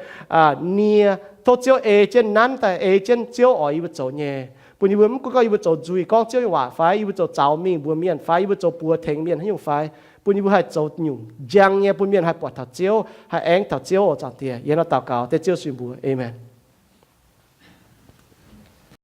nie. Tov Ziouv ei jienv nanv daaih, ei jienv Ziouv oix yie mbuo zoux nyei. Bun yie mbuo mv gunv gorngv yie mbuo zoux nzuih gorngv Ziouv nyei waac fai yie mbuo zoux zaux mingh mbuox mienh fai yie mbuo zoux buoz tengx mienh haaix nyungc fai, bun yie mbuo haih zoux nyungc njang nyei, bun mienh haih buatc taux Ziouv, haih aengx taux Ziouv oc, Zaangc Diex. Yie hnangv nor daux gaux dengv Ziouv nyei mbuox, aamen.